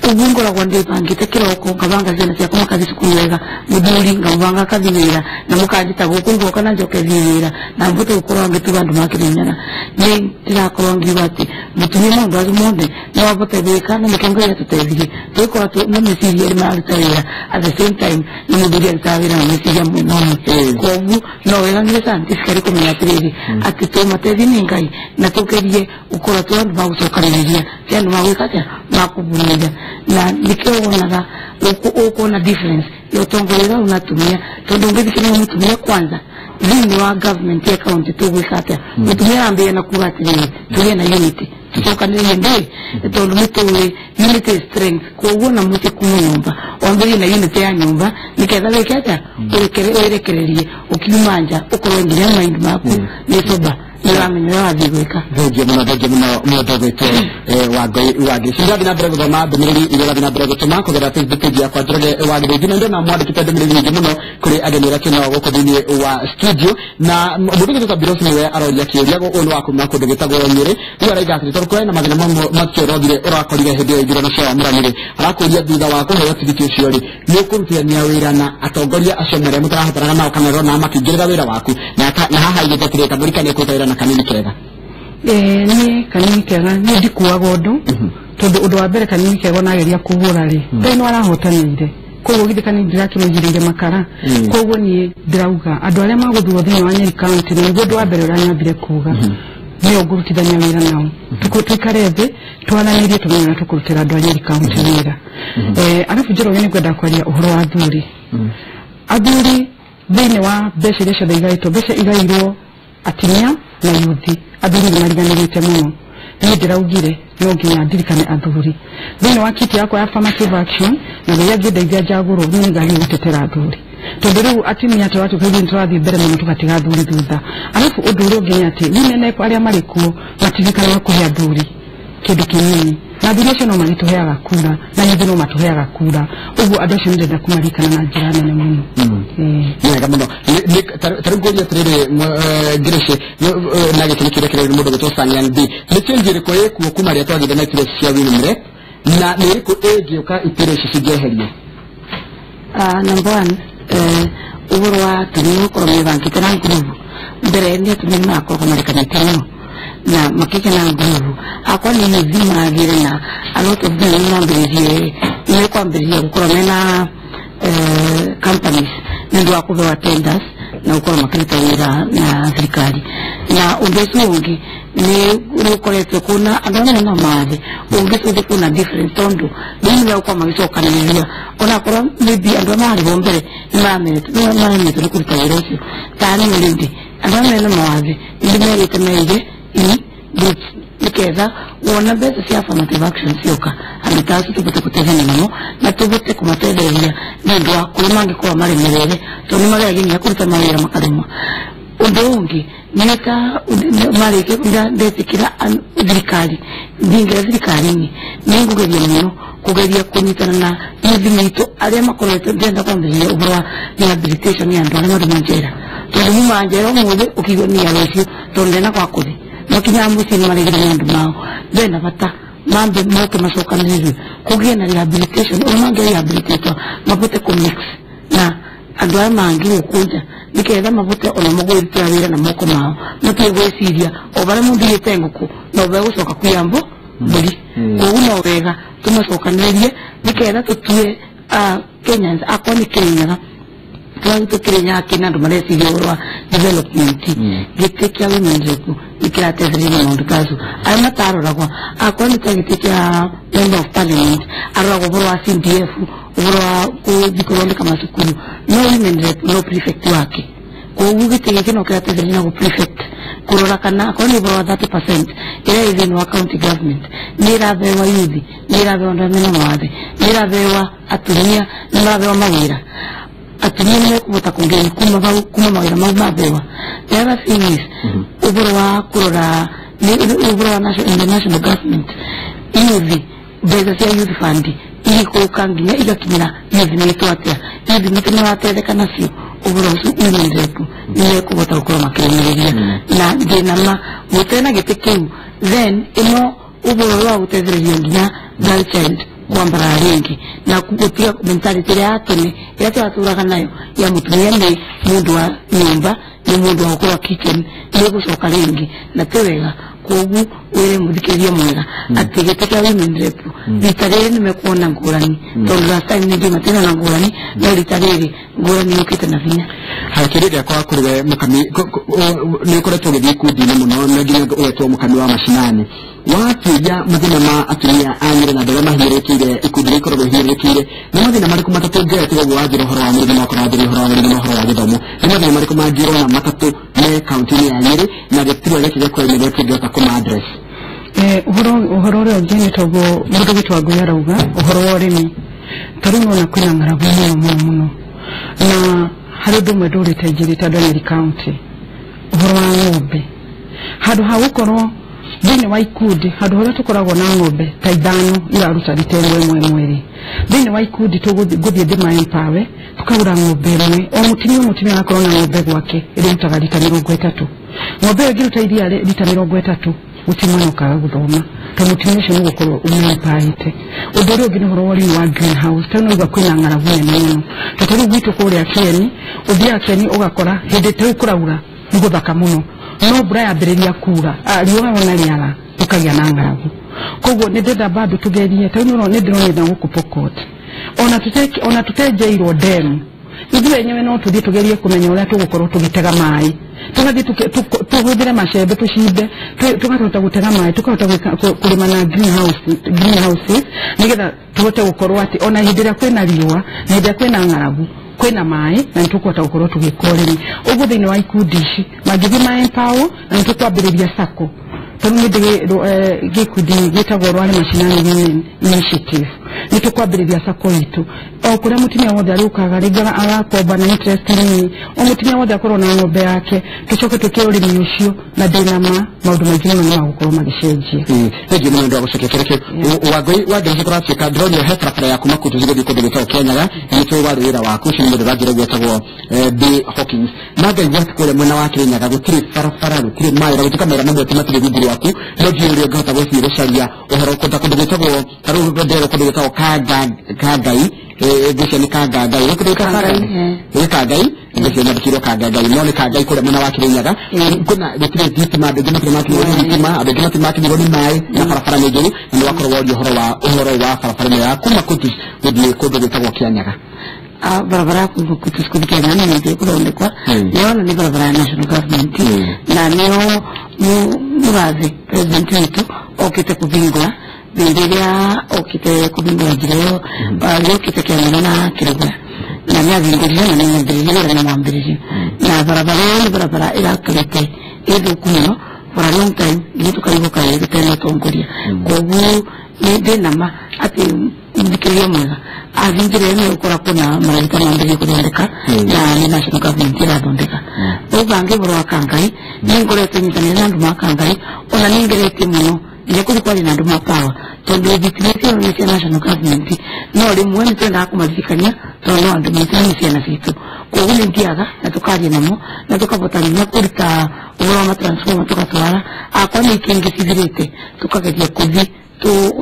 ũguo ngoragwo ndĩbangĩte kĩroko ngabanga ciana ciakwa makathiĩ cukuru wega, mũthuri ngamũbanga akathiĩ wĩra na mũkanjĩta gũkũ ngoka na njoke thiĩ wĩra na mbote gũkorwo ngĩtuga andũ ma Kĩrĩnyaga. Nĩ ndĩrakorwo ngiuga atĩ mũtumia maũndũ acio mothe no ahote gwĩka na nĩkĩo Ngai atũteithirie tũgĩkorwo na meciria erĩ mararuta wĩra at the same time na mũthuri arutaga wĩra na meciria mwena ũmwe. Koguo no wega nginya scientifically kũmenya atĩrĩrĩ atĩ tũmateithie nĩ Ngai na tũgerie gũkorwo twĩ andũ ma gũcokanĩrĩria ti andũ ma gwĩka atĩa ma kũbunĩria na nĩkĩo wonaga ũkuona difference ya ũtongoria ũrĩa na atumia tondũ ũngĩthikĩrĩria mũtumia kwanza thĩinĩ wa government ya county tũgwĩka atĩa mũtumia arambĩrĩria na kuga atĩrĩrĩ tũgĩe na unity tũcokanĩrĩrie ndũĩ tondũ nĩ tũĩ unity is strength. Koguo na mũciĩ kuma nyũmba wambĩrĩrie na unity ya nyũmba nĩketha wĩke atĩa wĩrekererie ũkiuma nja ũkorwo nginya mind maku nĩ sober nĩũramenya ũrĩa wathiĩ gwĩka. Thengio mũno, thengio mũno mũndũ ũgwĩtwo Wangũi wa Grace. Ndĩrathiĩ na mbere gũthoma ndũmĩrĩri iria ũrathiĩ na mbere gũtũma kũgerera Facebook page yakwa Njoroge wa Gĩthĩnji, na ndĩrona mwandĩkĩte ndũmĩrĩri nyingĩ mũno kũrĩ ageni arĩa twĩnao gũkũ thĩinĩ wa studio. Na mũndũ ũgwĩtwo Biros nĩwe aroria kĩũria, ũyũ nĩ wa kuma kũndũ gwĩtagwo Nyĩrĩ. Rĩu arauga atĩrĩ, tondũ kũrĩ na mathĩna mamwe macio ũrothire ũrakorire hĩndĩ ĩyo ithurano cia wamũrani-rĩ, arakũria thutha wa kũheo tigiti ũcio rĩ, nĩ ũkũrutithania wĩra na atongoria acio marĩa mũtarahotanaga nao kana ũrona makĩingĩrĩra wĩra waku? Na haha aigĩte atĩrĩ, Kamũri ka nĩekũruta wĩra na Kanini Kega. Niĩ Kanini Kega niĩ ndikuaga ũndũ tondũ ũndũ wa mbere Kanini Kega onageria kũhũra rĩ Ngai no arahotanĩire, koguo githĩ Kanini ndirakĩmũigĩrĩire makara. Koguo niĩ ndĩrauga andũ arĩa magũthurwo thĩinĩ wa Nyeri County na nĩguo ũndũ wa mbere ũrĩa nyambire kuga nĩo ngũrutithania wĩra nao, tũikare thĩ twaranĩrie tũmenye ũrĩa tũkũrutĩra andũ a Nyeri County wĩra. Arabu Njoroge nĩ ngwenda kwaria ũhoro wa athuri. Athuri thĩinĩ wa mbeca iria ciothe igaĩtwo, mbeca igairwo atumia na yuthi, athuri nĩ mariganĩrĩte mũno. Niĩ ndĩraugire no nginya ndirikane athuri thĩinĩ wa kiti yakwa ya affirmative action, na Ngai angĩndeithia njagũrwo niĩ nĩngagĩrĩirwo gũtetera athuri tondũ rĩu atumia tũratuĩka ithuĩ nĩtũrathiĩ mbere mũno tũgatiga athuri thutha. Arabu ũndũ ũrĩa ũngĩ nĩ atĩ women rep arĩa marĩ kuo matiririkanaga kũhe athuri kĩndũ kĩnini. Na athuri acio no magĩtũheaga kura na ithuĩ no matũheaga kura, ũguo andũ acio nĩndĩrenda kũmaririkana na njĩra nene mũno. Nĩ wega mũno. Ta rĩu ngũria atĩrĩrĩ, Grace, na gĩkĩ nĩ kĩũria kĩrĩa mũndũ gwĩtwo Sanyan B, nĩ change ĩrĩkũ ĩkuo kuma rĩrĩa twagĩire na iturwa ici cia women rep, na nĩ ĩrĩkũ ĩngĩũka iturwa ici cingĩeherio? Number one, ũhoro wa atumia gũkorwo mebangĩte na ngurubu. Mbere nĩ atumia nĩ marakoragwo marekanĩte mũno na makĩgĩa na ngurubu. Akwa nĩ youth magĩre na a lot of them nĩ mekwambĩrĩria gũkorwo mena companies nĩ ũndũ wa kũhewa tenders na gũkorwo makĩruta wĩra na thirikari. Na ũndũ ũcio ũngĩ nĩ ũkoretwo kuna andũ arĩa mena mawathe ũngĩcũthĩ kuna difference, tondũ rĩu nĩ gũkorwo magĩcokanĩrĩria onakorwo maybe andũ arĩa marĩ ho mbere nĩ maremetwo nĩ kũruta wĩra ũcio. Ta niĩ rĩngĩ andũ arĩa mena mawathe nĩ merĩte meige in groups nĩgetha wona mbeca cia affirmative action cioka andũ ta acio tũbote gũteithania namo na tũbote kũmatethereria nĩ ũndũ wa kũrĩa mangĩkorwo maremereire, tondũ nĩ mageragia nginya kũruta mawĩra makaremwo. Ũndũ ũngĩ nĩ ta marĩkia ndetĩkĩra thirikari, ndingĩra thirikari-inĩ nĩ ngũgeria mũno kũgeria kũnyitana na youth mitũ arĩa makoretwo. Ndĩrenda kwambĩrĩria ũhoro wa rehabilitation ya andũ arĩa marĩ njera, tondũ muma njera ũmũthĩ ũkĩigua nĩ ya rũciũ, tondũ ndena gwa kũthiĩ makinyaga mũciĩ nĩ maregire nĩ andũ mao. Bena bata mambe moke macokanĩrĩrio kũgĩe na rehabilitation, ũrĩa mangĩ rehabilitatwo mabote kũ mix na andũ aya mangĩ gũkũ nja, nĩgetha mabote ona gwĩrutĩra wĩra na moko mao, matige gwĩciria o barĩa mũndũ aiyĩte ngũkũ no begũcoka kũiya mbũri. Koguo no wega tũmacokanĩrĩrie nĩgetha tũtue Kenyans akorwo nĩ Kĩrĩnyaga tũrarutwo Kĩrĩnyaga kĩna andũ mareciria ũhoro wa development. Gĩtĩ kĩa women rep nĩ kĩrateithĩrĩria maũndũ ta acio arĩa mataroragwo. Akorwo nĩ ta gĩtĩ kĩa member of parliament aroragwo ũhoro wa CDF, ũhoro wa gũthiĩ kũthondeka macukuru, no women rep no prefect wake. Koguo gĩtĩ gĩkĩ no kĩrateithĩrĩria na gũ prefect kũrora kana akorwo nĩ ũhoro wa 30% ĩrĩa ĩ thĩinĩ wa county government nĩ ĩrahewa youth, nĩ ĩrahewa andũ arĩa mena mawathe, nĩ ĩrahewa atumia, nĩ marahewa mawĩra. Atumia nĩ mekũhota kũngĩra kuma hau kuma mawĩra mau mahewa. The other thing is ũhoro wa kũrora ũhoro wa national government youth, mbeca cia youth fund igũka nginya igakinyĩra youth mitũ atĩa, youth mitũ nĩ marateithĩka nacio. Ũhoro ũcio women rep nĩ mekũhota gũkorwo makĩrũmĩrĩria na ndĩna ma gũtena gĩtĩ kĩu, then ĩno ũhoro wa gũteithĩrĩria nginya girl child kwambarara rĩngĩ na gũtiga mentality ĩrĩa ya tene ĩrĩa tũratũraga nayo ya mũtumia nĩ mũndũ wa nyũmba, nĩ mũndũ wa gũkorwo kitchen, nĩ gũcoka rĩngĩ na ti wega. Koguo wĩre mũthikĩrĩria mwega atĩ gĩtĩ kĩa women rep rita rĩrĩ nĩ mekuona ngũrani, tondũ last time ningĩ matinona ngũrani, no rita rĩrĩ ngũrani yũkĩte na hinya. Kĩũria gĩakwa kũrĩ we Mũkami, nĩ ũkoretwo ũgĩthiĩ ikundi-inĩ mũno na nginya ũgetwo Mũkami wa macinani. Watuĩria mathĩna ma atumia a Nyĩrĩ na andũ arĩa mahinyĩrĩrĩkĩire, ikundi iria ikoragwo ihinyĩrĩrĩkĩire, nĩ mathĩna marĩkũ matatũ ũngĩoya tiga ũguo wanjĩra ũhoro wa mĩrimũ na okorwo wanjĩra ũhoro wa mĩrimũ na ũhoro wa gĩthomo, nĩ mathĩna marĩkũ mangĩ ũrona matatũ me kaunti-inĩ ya Nyĩrĩ na gĩturwa gĩkĩ gĩa kũrĩmĩrwo kĩngĩhota kũma address? Ũhoro ũrĩa ũngĩ nĩ toguo mũndũ gwitũ Wangũi arauga ũhoro wa ũrĩmi. Ta rĩu nĩwona kwĩna ng'aragu mũno mũno mũno, na harĩ ũndũ ũmwe ndũrĩte njĩrĩte andũ a Nyeri County, ũhoro wa ng'ombe. Handũ ha gũkorwo thĩinĩ wa ikundi, handũ harĩa tũkoragwo na ng'ombe ta ithano iraruta rita ĩmwe ĩmwe mweri, thĩinĩ wa ikundi ngũthiĩ ndĩma empower tũkagũra ng'ombe ĩmwe, o mũtumia agakorwo na ng'ombe gwake ĩrĩrutaga rita 30. Ng'ombe ĩyo ĩngĩruta iria rita 30, gũtirĩ mwana ũkaga gũthoma, tondũ mũtumia ũcio nĩ gũkorwo ũmũempaĩte. Ũndũ ũrĩa ũngĩ nĩ ũhoro wa ũrĩmi wa greenhouse. Ta rĩu nĩũraigua kwĩna ng'aragu nene mũno, ta rĩu gwitũ kũrĩa Kieni, ũthiaga Kieni ũgakora hĩndĩ ta rĩu kũraura nĩ gũthaka mũno, no mbura yambĩrĩria kura, riũa ona rĩara gũkagĩa na ng'aragu. Koguo nĩ ndĩrenda bado tũgerie, ta rĩu nĩ ndĩronire gũkũ Pokot ona tũtenjeirwo dam, ithuĩ enyewe no tũthiĩ tũgerie kũmenya ũrĩa tũgũkorwo tũgĩtega maĩ, tũgathiĩ tũhũthĩre macembe tũcimbe, tũkahota gũtega maĩ, tũkahota kũrĩma na greenhouses, nĩgetha tũhote gũkorwo atĩ ona hĩndĩ ĩrĩa kwĩna riũa na hĩndĩ ĩrĩa kwĩna ng'aragu kwĩna maĩ na nĩ tũkũhota gũkorwo tũgĩka ũrĩmi. Ũguo thĩinĩ wa ikundi ici mangĩthiĩ ma empower na nĩ tũkwambĩrĩria sacco, tondũ nĩ ndĩ gĩkundi gĩtagwo Rware Mashinani Women Initiative. Nĩ tũkwambĩrĩria sako itũ o kũrĩa mũtumia wothe arĩũkaga rĩngĩ agakomba na interest nini, o mũtumia wothe akorwo na ng'ombe yake, tũcoke twĩke ũrĩmi ũcio, na ndĩna ma maũndũ maingĩ mũno nĩ magũkorwo magĩcenjia. Thengiũ mũno nĩ ũndũ wa gũcokia kĩrĩa kĩu. Wangũi wa Ngirici, tũratuĩka ndĩronio he barabara ya kuma Kutus gũthiĩ kũndũ gwĩtagwo Kĩanyaga, na nĩtũĩ warĩ wĩra waku. Ũcio nĩ mũndũ ũranjĩra ũguo etagwo B Hawkins, na ngaigua atĩ kũrĩa mwena wa Kĩrĩnyaga gũtirĩ barabara, gũtirĩ maĩ, na gũtuĩka mawĩra mamwe ti matirĩ rungu rwaku, no ndiũĩ ũrĩa ũngĩhota gũthiĩ gũcaria ũhoro kũndũ gwĩtagwo tarĩu ndĩrerwo kũndũ gwĩtagwo Kangai, ngwĩciria nĩ Kangangai, kũndũ gwĩtagwo Kangai. Nĩ Kangai, ngwĩciria nyandĩkĩirwo Kangangai, no nĩ Kangai kũrĩa mwena wa Kĩrĩnyaga. Kwĩna gũtirĩ thitima, andũ aingĩ matirĩ makinyĩrwo nĩ thitima, andũ aingĩ matirĩ makinyĩrwo nĩ maĩ, na barabara nĩ njũru, na nĩ wakorwo woria ũhoro wa barabara ĩno ya kuma Kutus gũthiĩ kũndũ gwĩtagwo Kĩanyaga. Barabara ya kuma Kutus kuthi Kenya nĩ nĩ kũthondekwa, nĩona nĩ barabara ya national government, na nĩo mũrathi president witũ okĩte kũhingũra hĩndĩ ĩrĩa okĩte kũhingũra njĩra ĩyo yokĩte Kĩanyaga na Kĩrĩgũra, na nĩ ahingũrire na nĩ nyambĩrĩrie wĩra na mwambĩrĩrio, na barabara ĩyo nĩ barabara ĩrakarĩte ĩthũku mũno for a long time, nĩ tũkarigwo kaĩ gũtarĩ na ũtongoria. Koguo nĩ ndĩna ma atĩ mũthikĩrĩria mwega athiĩ njĩra ĩyo nĩ ũkora kuna maragita mambĩrĩrie kũthondeka, na nĩ national government ĩrathondeka. Rĩu bangĩ ũhoro wa Kangai, nĩ ngoretwo nyitanĩire na andũ ma Kangai, ona nĩ ngeretie mũno nginya kũthi kwaria na andũ ma power, tondũ thitima icio nĩ cia national government, no rĩmwe nĩ twendaga kũmaririkania tondũ no andũ maitũ, nĩ ciana citũ. Koguo nĩ thiaga na tũkaria namo na tũkabota nginya kũruta ũhoro wa matransformer tũgatwara akwa nĩ ikĩngĩ cithirĩte, tũkageria kũthi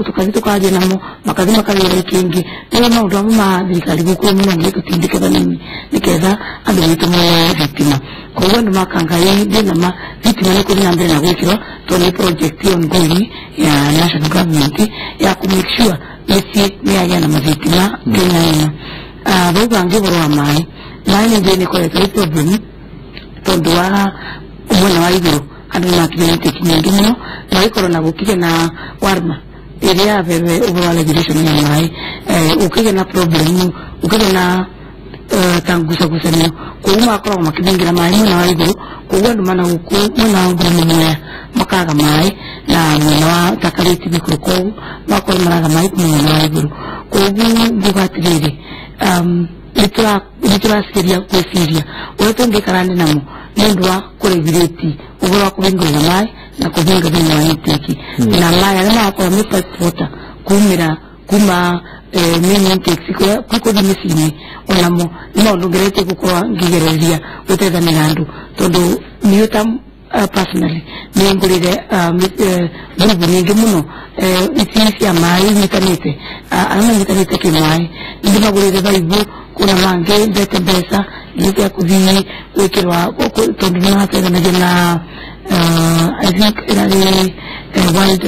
tukathi tukaria namo, makathi makagĩra ikĩngĩ nĩguo maũndũ amwe ma thirikari gũkũ mũno nĩ tũtindĩke vanini nĩgetha andũ maitũ mone thitima. Koguo andũ makangai, ndĩna ma thitima nĩ kũthiĩ na mbere na gwĩkĩrwo, tondũ nĩ project ongoing ya national government ya kũ make sure mĩciĩ nĩ yagĩa na mathitima Kenya ĩno. Rĩu bangĩ ũhoro wa maĩ, maĩ nĩ njũĩ nĩ ĩkoretwo ĩ problem, tondũ wa mwena wa igũrũ andũ nĩ makinya intake nyingĩ mũno, magĩkorwo na gũkĩgĩa na warma ĩrĩa yaberwe ũhoro wa regulation ya maĩ, ũkĩgĩa na problem, ũkĩgĩa na ta ngucagucanio, koguo magakoragwo makĩthingira maĩ mwena wa igũrũ. Koguo andũ mana gũkũ mwena wa Ngurumo Mwea makaga maĩ, na mwena wa Takarĩti Mĩkũrũ, koguo magakorwo maraga maĩ kuma mwena wa igũrũ. Koguo nguga atĩrĩrĩ, nĩ tũraciria gwĩciria ũrĩa tũngĩkarani namo nĩ ũndũ wa kũregulate ũhoro wa kũhingũrĩra maĩ na kũhinga thĩinĩ wa intake, na maĩ arĩa magakorwo nĩ pipe water kumĩra kuma main intakes kũthiĩ mĩciĩ-inĩ, onamo nĩ maũndũ ngeretie gũkorwo ngĩgereria gũteithania andũ, tondũ niĩ ta personally nĩ ngũrire ngurubu nyingĩ mũno ici cia maĩ inyitanĩte, arĩa manyitanĩte kĩmaĩ nĩ ndĩmagũrĩire baibũ, kuna mangĩ mbete mbeca iria cia kũthiĩ gwĩkĩrwa, tondũ nĩ mateithanagia na I think ĩrarĩ world,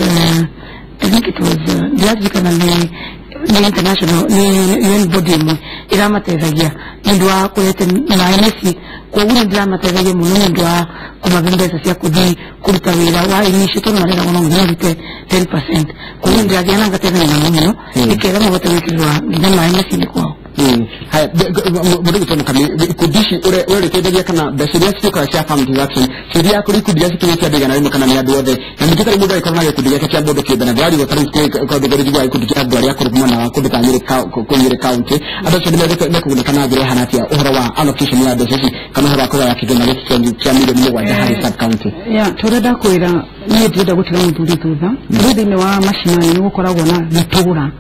I think it was, ndiraririkana nĩ international, nĩ UN body ĩmwe ĩramateithagia nĩ ũndũ wa kũrete maĩ mĩciĩ. Koguo nĩ ndĩramateithagia mũno nĩ ũndũ wa kũmahe mbeca cia kũthiĩ kũruta wĩra wa initiative, tondũ mareragwo no nginya ũrute 10%. Koguo nĩ ndĩrathiĩ na ngateithania namo mũno nĩketha mahote gwĩkĩrĩrwa nginya maĩ mĩciĩ-inĩ kwao. Haya, mũndũ gwĩtwo Mũkami, ikundi ici we ũrĩteithagia kana mbeca iria ciũkaga cia affirmative action ciria kũrĩ ikundi iria cikinyĩtie andũ 100 kana nĩ andũ othe? Na ningĩ tarĩu mũndũ angĩkorwo na gĩkundi gĩake kĩa mũndũ kĩũmbe, na ndĩrarigwo tarĩu kũndũ njiguaga gĩkundi kĩa andũ arĩa akũrũ mwena wa kũndũ ta Nyĩrĩ, kũu Nyĩrĩ county, andũ acio nĩ mekũgunĩka na njĩra ĩhana atĩa ũhoro wa allocation ya mbeca ici kana ũhoro wa kũgaya kĩgĩna gĩkĩ kĩa mirioni 7 harĩ sub county? Ya tũrĩa ndakwĩra, niĩ ndirenda gũtiga mũthuri thutha. Rĩu thĩinĩ wa macinani nĩ gũkoragwo na matũra,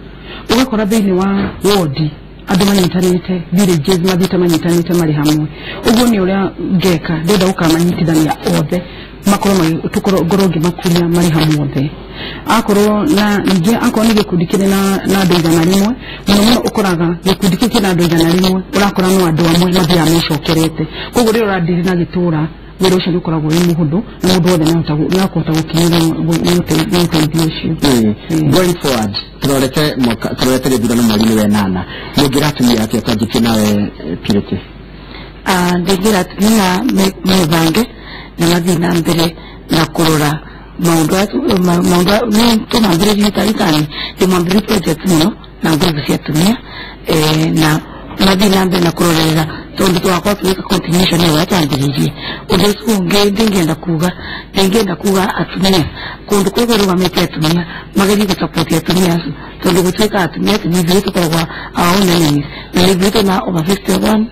ũgakora thĩinĩ wa wodi andũ manyitanĩte, villages mathiĩte manyitanĩte marĩ hamwe. Ũguo nĩ ũrĩa ngeka, ndĩrenda gũkamanyitithania othe, makorwo tukorwo ngorwo ngĩmakuria marĩ hamwe othe. Akorwo na ningĩ akorwo nĩ gĩkundi kĩrĩ na andũ 100, mũno mũno ũkoraga gĩkundi kĩu kĩna andũ 100, ũrakora no andũ amwe mathiaga mecokerete. Koguo rĩrĩa ũradiri na gĩtũra, wĩra ũcio nĩ ũkoragwo wĩ mũhũthũ, na mũndũ wothe nĩ akũhota gũkinyĩrwo nĩ ũteithio ũcio. Going forward, tũrorete mwaka, tũrorete gĩthurano mweri-inĩ wa ĩnana, mũngĩra atumia atĩa? Twanjĩtie nawe, Purity. Ndingĩra atumia mebange na mathiĩ na mbere na kũrora maũndũ maũndũ tũmambĩrĩrie taritani, ndĩmwambĩrĩrie project mũno na ngurubu cia atumia, na mathiĩ na mbere na kũrorerera tondu twakorwo tugika continuation ĩyo twambĩrĩirie. Ũndũ ũcio ũngĩ ndingĩenda kuga atumia kũndũ kũrĩa kũrũgamĩte atumia magerie gũsupport atumia acio tondu gũtuĩka atumia atĩ nĩ ithuĩ tũkoragwo our own enemies na nĩ ithuĩ twĩna over 51%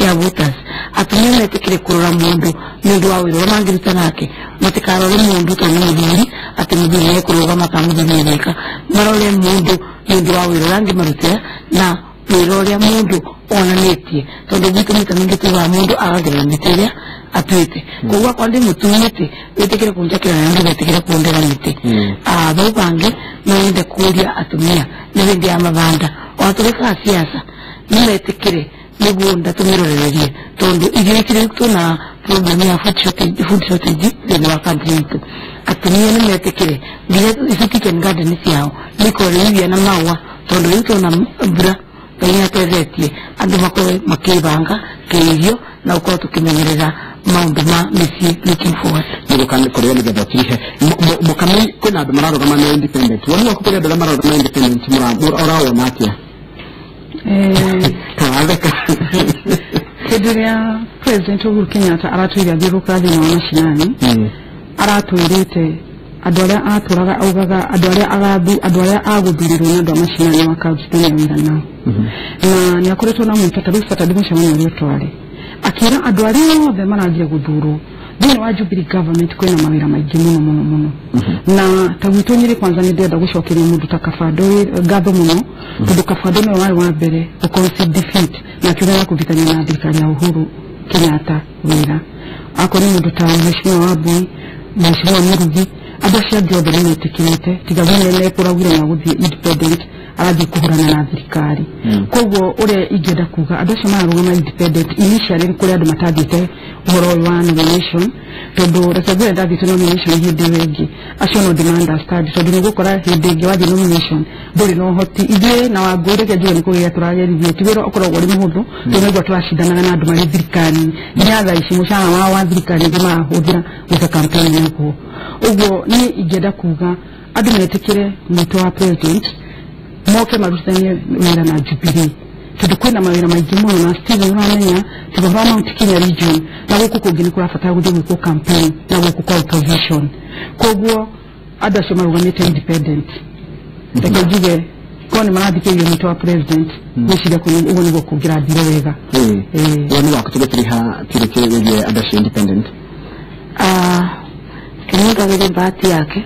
ya voters. Atumia metĩkĩre kũrora mũndũ nĩ ũndũ wa wĩra ũrĩa mangĩruta nake, matikarore mũndũ tondũ nĩ mũthuri atĩ mũthuri nĩ ekũrũgama kana mũthuri nĩ egwĩka, marore mũndũ nĩ ũndũ wa wĩra ũrĩa angĩmarutĩra na wĩra ũrĩa mũndũ onanĩtie tondu gwitũ maita maingĩ tugaga mũndũ agagerera mĩtĩ ĩrĩa atuĩte. Koguo akorwo ndĩ mũtui mĩtĩ wĩtĩkĩre kũnjakĩra na andũ metĩkĩre kũndera mĩtĩ. Vau bangĩ no nyende kũria atumia nĩ hĩndĩ ya mabanda ona tũgĩkaga siasa nĩ metĩkĩre mĩgũnda tũmĩrorererie tondu irio ici rĩu twĩna problem ya food shortage thĩinĩ wa country itũ. Atumia nĩ metĩkĩre nginya ici kitchen garden ciao nĩikorwo rĩu iria na maũa tondu rĩu twĩna mbura Ngai nĩatethetie andũ makorwe makĩbanga kĩirio na gũkorwo tũkĩmenyerera maũndũ ma mĩciĩ looking forward. Nĩgũka kũrĩa nĩgetha ũtirihe mũkami kwĩna andũ mararũgama na independent woni waku kũrĩ andũ arĩa mararũgama independent ũrawona atĩa? Kawatheka. Hĩndĩ ĩrĩa President Uhuru Kenyatta aratwĩire athiũrũrũkaga thĩinĩ wa macinani aratwĩrĩte andũ arĩa atũraga augaga andũ arĩa agathu andũ arĩa agũthurĩrwo nĩ andũ a macinani makarutithania wĩra nao na nĩ akoretwo na mwĩto ta rĩu Saturday mũcemanio ũrĩa twarĩ akĩra andũ arĩa othe marathiĩ gũthurwo thĩinĩ wa Jubilee government kwĩna mawĩra maingĩ mũno mũno mũno na ta gwitũ Nyĩrĩ kwanza nĩ ndĩrenda gũcokeria mũndũ ta Kabando ngatho mũno tondũ Kabando nĩwe warĩ wa mbere gũ concede defeat na akiuga ya kũrutithania na thirikari ya Uhuru Kenyatta wĩra. Akorwo nĩ mũndũ ta Mheshimiwa Wambui, Mheshimiwa Mũrugi, andũ acio angĩ othe nĩmetĩkĩrĩte tiga we nĩekũraugire na gũthiĩ independent arathiĩ kũhũrana na thirikari. Koguo ũrĩa ingĩenda kuga andũ acio mararũgama independent initially nĩ kũrĩ andũ matathiĩte ũhoro ũyũ wa nomination tondũ reke ngwĩre ndathiĩte nomination hĩndĩ ĩyo ĩngĩ acio no ndĩma understand tondũ nĩ ũgũkora hĩndĩ ĩngĩ wathiĩ nomination ndũrĩ na ũhoti ithuĩ na Wangũi reke njuge nĩ kũgeria tũrageririe ti wĩra ũkoragwo ũrĩ mũhũthũ tondũ nĩguo tũracindanaga na andũ marĩ thirikari nginya thaa ici mũcara wao wa thirikari nĩguo marahũthĩra gwĩka campaign naguo. Ũguo niĩ ingĩenda kuga andũ metĩkĩre mwĩto wa president moke marutithanie wĩra na Jubilee tondũ kwĩna mawĩra maingĩ mũno na Steve ũramenya tiga ũhoro wa Mount Kenya region na gũkũ kũngĩ nĩ kũrabatara gũthiĩ gwĩkwo campaign na gũkũ kwa opposition. Koguo andũ acio marũgamĩte independent reke njuge korwo nĩ marathikĩrĩria mwĩto wa president ngwĩciria ũguo nĩguo kũngĩrathire wega. Woni waku tũgĩtiriha Purity wĩgiĩ andũ acio independent? Nĩngagĩre bahati yake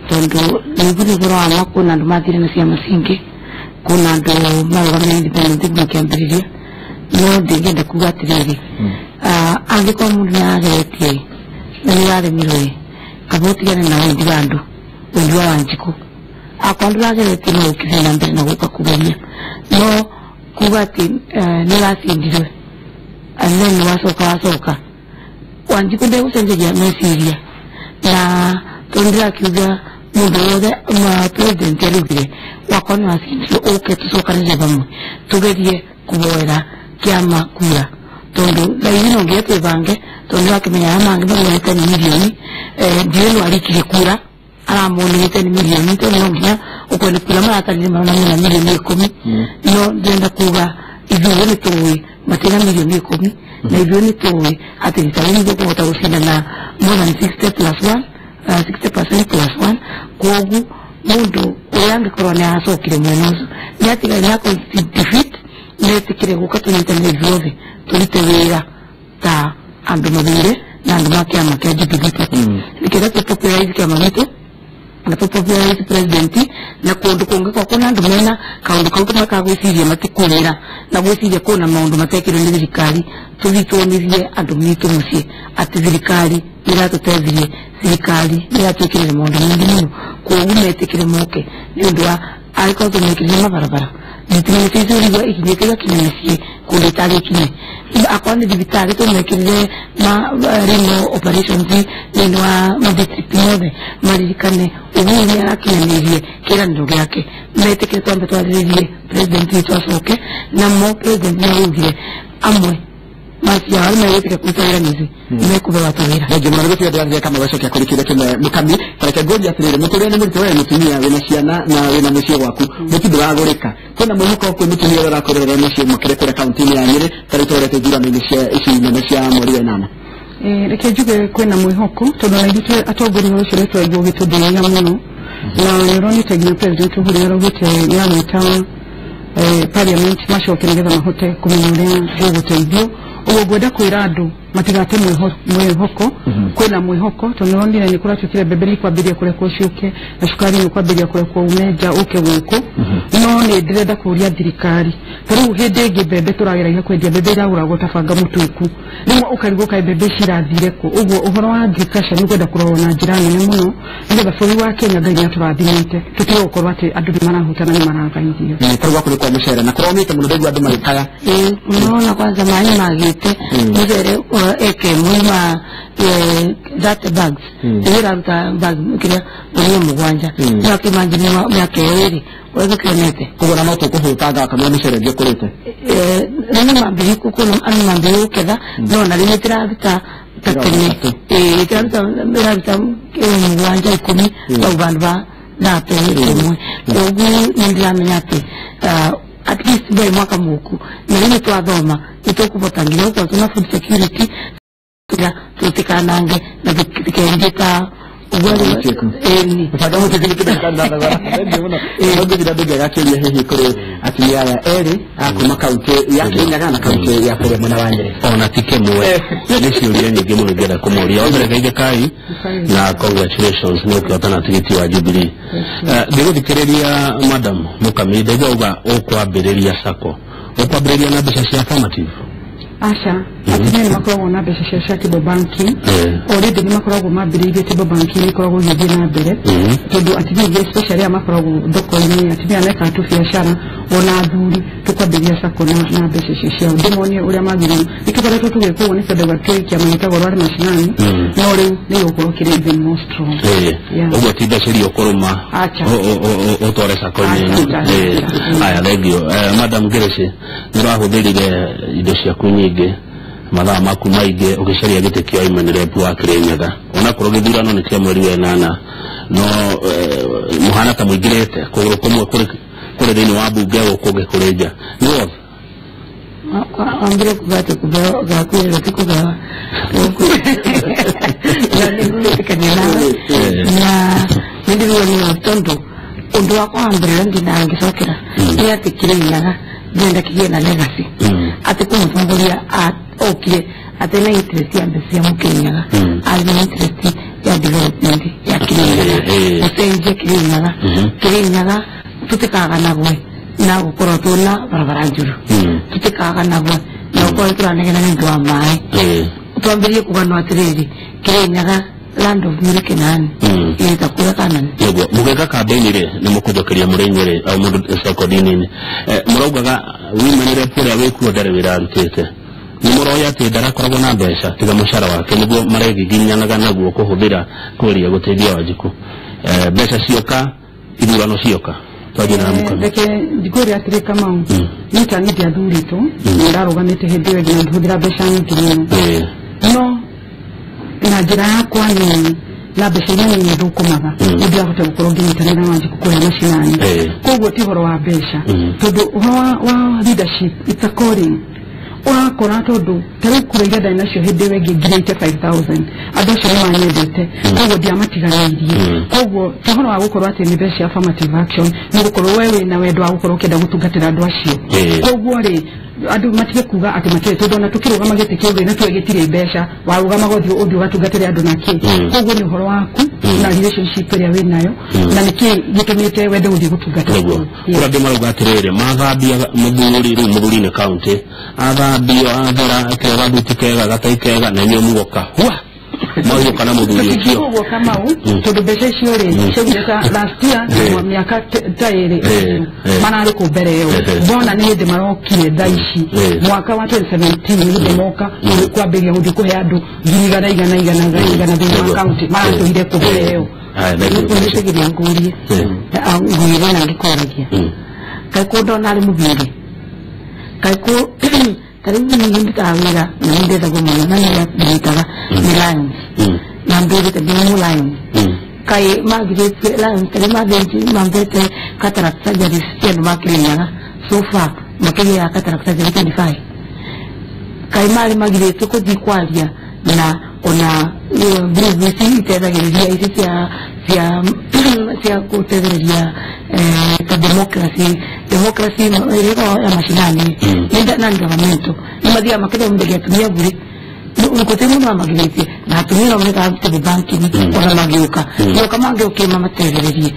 tondu nĩiguire ũhoro wa ma kwĩna andũ mathire na ciama cingĩ kwĩna andũ marũgamire independent nginya kĩambĩrĩria no ndingĩenda kuga atĩrĩrĩ angĩkorwo mũndũ nĩarageretie na nĩũraremirwo ĩ kaba ũtigane na wendi wa andũ wendi wa Wanjikũ akorwo ndũrageretie no ũkĩthiĩ na mbere na gũka kũgeria no kuga atĩ nĩũracindirwe and then wacoka Wanjikũ ndegũcenjeria meciria na tondu ndĩrakiuga mũndũ wothe president araugire wakorwo nĩ wacindirwo ũke tũcokanĩrĩre vamwe tũgerie kũhoera kĩama kura tondu thaa ici no nginya twĩbange tondu nĩwakĩmenya arĩa mangĩ marũgamĩte nĩ mirioni ndiũĩ no arikirie kura aramonete nĩ mirioni tondu no nginya ũkorwo nĩ kura maratarire marona mena mirioni 10 no ndĩrenda kuga ithuĩ nĩ tũĩ matina mirioni 10 na ithuĩ nĩ tũĩ atĩ rita rĩu nĩtũkũhota gũcinda na more than 60 plus 1 60% plus 1 koguo mũndũ ũrĩa angĩkorwo nĩ aracokire mwena ũcio nĩ atigane na defeat metĩkĩre gũka tũnyitanĩre ithuothe tũrute wĩra ta andũ mathure na andũ ma kĩama kĩa Jubilee Party nĩkĩenda tũ popularize kĩama gitũ na tũ popularize president na kũndũ kũngĩ kwa kwĩna andũ mena kaũndũ kau kamwe ka gwĩciria matikũwĩra na gwĩciria kwĩna maũndũ matekĩrwo nĩ thirikari tũthiĩ tuonithie andũ mitũ mũciĩ atĩ thirikari nĩratũteithirie thirikari nĩratwĩkĩrĩre maũndũ maingĩ mũno koguo metĩkĩre moke nĩ ũndũ wa angĩkorwo tũmekĩrire mabarabara thitima nĩtũicũrigwo ikinyĩte igakinya mĩciĩ kũndũ ĩtarĩ ikinye akorwo nĩ thibitarĩ tũmekĩrire renal operations thĩinĩ wa madistrict mothe maririkane Uhuru nĩ arakinyanĩirie kĩĩranĩro gĩake metĩkĩre twambe twarĩrĩrie president witũ acoke namo president nĩ araugire amwe macia arĩa megwĩtĩka kũruta wĩra nĩci mekũbewa tũwĩra. Thengiũ mũno nĩguo ndĩrathiĩ kama gwacokia kũrĩ kĩũria kĩmwe mũkami tareke ngũrie atĩrĩrĩ mũtũrĩre nĩ mũritũ we mũtumia wĩna ciana na wĩna mũciĩ gwaku mũtu ndũragũrĩka kwĩna mwĩhoko kwĩ mũtumia ũrĩa ũrakũrerera mũciĩ makĩria kũrĩa kaunti-inĩ ya Nyĩrĩ tarĩu tũrorete ithurano-inĩ cia ici nene cia mweri wa ĩnana? Reke njuge kwĩna mwĩhoko tondũ ona ithuĩ atongoria ũcio nĩ twaigua ũgĩtũthĩnia mũno na nĩ ũronete nginya President Uhuru nĩaraugĩte nĩaragwĩta parliament macoke nĩgetha mahote kũmenya ũrĩa gũgũteithio. Ũguo ngwenda kwĩra andũ matigate mwĩhoko, kwĩna mwĩhoko tondũ nĩũronire nĩ kũratuĩkire mbembe nĩ ikwambĩrĩria kũrekwo ciũke na cukari nĩ ũkwambĩrĩria kũrekwo ume nja ũke gũkũ. No nĩ ndĩrenda kũria thirikari ta rĩu hĩndĩ ĩngĩ mbembe tũrageragia kwendia mbembe iragũragwo ta banga mũtuĩku rĩmwe ũkarigwo kaĩ mbembe ici irathire kũ. Ũguo ũhoro wa agriculture nĩ ũkwenda kũrorwo na njĩra nene mũno nĩgetha bũrũri wa Kenya Ngai nĩatũrathimĩte tũtige gũkorwo atĩ andũ nĩ marahũtana nĩ maraga irio. Tarĩu gwaku nĩ kwa mũcere na kũromĩte mũno ndaigua andũ magĩkaya. Unaona kwanza maĩ magĩte mũcere eke mwima that bags iraruta bag kiria ngunia mũgwanja no kĩmanji mĩaka ĩrĩ ũrĩa kĩonete koguo na no tũkũhũtanga kamwe mũcere ũngĩ ũkũrĩte. Rĩu mambĩrĩria kũkũra andũ mambĩrĩria gũketha no na rĩu ĩtiraruta ta tene ĩraruta mũgwanja ikũmi bau bandũ ba thate ĩmwe. Koguo nĩ ndĩramenya atĩ at least mbere mwaka mũku na rĩu nĩtwathoma nĩtũkũbota nginya gũkorwo twĩna food security tũtikanange na tũtikendie ta mũbanga mũtuĩku nĩ kĩndũ gĩtandathagora. Thengiũ mũno no ngũthira ndũngĩaga kĩũria hihi kũrĩ atumia aya erĩ a kuma kaunti ya Kirinyaga na kaunti ya kũrĩa mwena wa Nyĩrĩ. Ona ti kĩmwe nĩ ciũria nyingĩ mũno ingĩenda kũmũria. Wa mbere geithĩkai na congratulations nĩ ũkĩhotana tigiti wa Jubilee. Ngĩgũthikĩrĩria madam Mũkami ndaigua uga ũkwambĩrĩria sacco, ũkwambĩrĩria na mbeca cia affirmative? Aca, atumia nĩ makoragwo na mbeca cia table banking already nĩ makoragwo mambĩrĩirie table banking ĩkoragwo ĩgĩthiĩ na mbere tondũ atumia aingĩ especially arĩa makoragwo thoko-inĩ atumia mekaga tũbiacara ona athuri tũkwambĩrĩria sacco na mbeca icio ciao ndĩmonie ũrĩa magĩrĩirwo. Nĩtũkoretwo tũgĩka ũguo nĩ tondũ twĩ kĩama gĩtagwo Rware Mashinani no rĩu nĩ gũkorwo kĩrĩ even more strong. Ũguo ti mbeca iria ũkũrũma ũtware sacco-inĩ. Aya thengiũ. Madam Grace nĩ ũrahũthĩrire indo ciaku nyingĩ mathaa maku maingĩ ũgĩcaria gĩtĩ kĩa women rep wa Kirinyaga onakorwo gĩthurano nĩ kĩa mweri wa ĩnana no mũhana ta mũingĩrĩte kũgũrũ kũmwe kũrĩ thĩinĩ wa mbunge gũkũ kũngĩ kũrĩ nja nĩ wothe. Wambire kuga atĩ kũbewa gakwĩrĩrwo ti kũbewa na nĩngwĩtĩkania nawe na nĩndĩrigwo nĩ tondũ ũndũ wakwa wa mbere ũrĩa ndindaga ngĩcokera nĩ atĩ Kirinyaga ndĩrenda kĩgĩe na legacy atĩ kwĩ mũtongoria okire atĩ na interest ya mbeca cia Mũkĩrinyaga arĩ na interest ya development ya Kirinyaga gũcenjia Kirinyaga. Kirinyaga tũtikaganagwe na gũkorwo twĩna barabara njũru tũtikaganagwe na gũkorwo tũranegena nĩ ũndũ wa maĩ twambĩrĩrie kũganwo atĩrĩrĩ Kirinyaga land of milk and honey ĩta kũrĩa Kanani. Nĩguo mũgĩka kambĩini rĩ nĩ mũkũnjokeria mũrĩ inyuĩ o mũndũ cekondi-inĩ mũraugaga women rep ũrĩa wĩkuo ndarĩ wĩra arutĩte nĩ mũroya atĩ ndarakoragwo na mbeca tiga mũcara wake nĩguo maregiginyanaga naguo kũhũthĩra kũria gũteithia Wanjikũ. Mbeca cioka ithurano cioka twanjie na Mũkami. Reke ngũrie atĩrĩ Kamau niĩ ta niĩ ndiathurĩtwo nĩ ndarũgamĩte hĩndĩ ĩyo ĩngĩ na ngĩhũthĩra mbeca nyingĩ mũno no na njĩra yakwa nini na mbeca iria nini thũkũmaga nĩ ndĩrahota gũkorwo ngĩnyitanĩra na Wanjikũ kũrĩa macinani. Koguo ti ũhoro wa mbeca tondũ ũhoro wa leadership it's a calling ũrakora tondũ ta rĩu kura iria ndarĩ nacio hĩndĩ ĩyo ĩngĩ ngirĩte 5000 andũ acio nĩ manyendete koguo ndiamatiganĩirie. Koguo ti ũhoro wa gũkorwo atĩ nĩ mbeca cia affirmative action nĩ gũkorwo we wĩna wendo wa gũkorwo ũkĩenda gũtungatĩra andũ acio. Koguo rĩ andũ matige kuga atĩ matirĩ tondũ ona tũkĩrũgama gĩtĩ kĩu rĩ na tuwe gĩtirĩ mbeca warũgamaga ũthiĩ ũgatungatĩre andũ nakĩ. Koguo nĩ ũhoro waku na relationship ĩrĩa wĩnayo na nĩkĩ gĩtũmĩte wende gũthiĩ gũtungata. Nĩguo kũrĩa angĩ marauga atĩrĩrĩ mathambia mũthuri rĩu mũthuri nĩ kaunti athambio athera ekĩra gathuti kega gatai kega na inyuĩ mugoka hua mahiũka na mũthuri ũcio. Ũguo Kamau tondũ mbeca icio rĩ ciaumire ta last year mĩaka ta ĩrĩ mararĩ kũ mbere ĩyo mbona nĩ hĩndĩ marokire thaa ici mwaka wa 2017 nĩ hĩndĩ moka kwambĩrĩria gũthiĩ kũhe andũ ngiri igana igana igana igana thĩinĩ wa kaunti maratũire kũ mbere ĩyo. Nĩgũtegeria ngũrie ngwĩre na ngĩkoragia kaĩ kũ ndona arĩ mũthingi kaĩ kũ Ta rĩu niĩ ndutaga wĩra na nĩ ndethagwo mũno na nĩ nditaga nĩ Lions. Na mbĩrĩte ndĩ mũ Lions. Kai magirĩtie Lions tarĩ mathĩnji mambĩte cataract surgeries cia andũ ma Kirinyaga, so far makĩria ya cataract surgery 25. Kai marĩ magirĩtio kũthiĩ kwaria na ona group ici iteithagĩrĩria ici cia gũteithĩrĩria ta democracy ĩrĩa ĩkoragwo ya macinani nĩ non governmental, nĩ mathiaga makĩthomithagia atumia bure. Gũtirĩ mũndũ wamagirĩtie na atumia no mekaga table banking ona magĩũka yoka mangĩũkire mamateithĩrĩrie.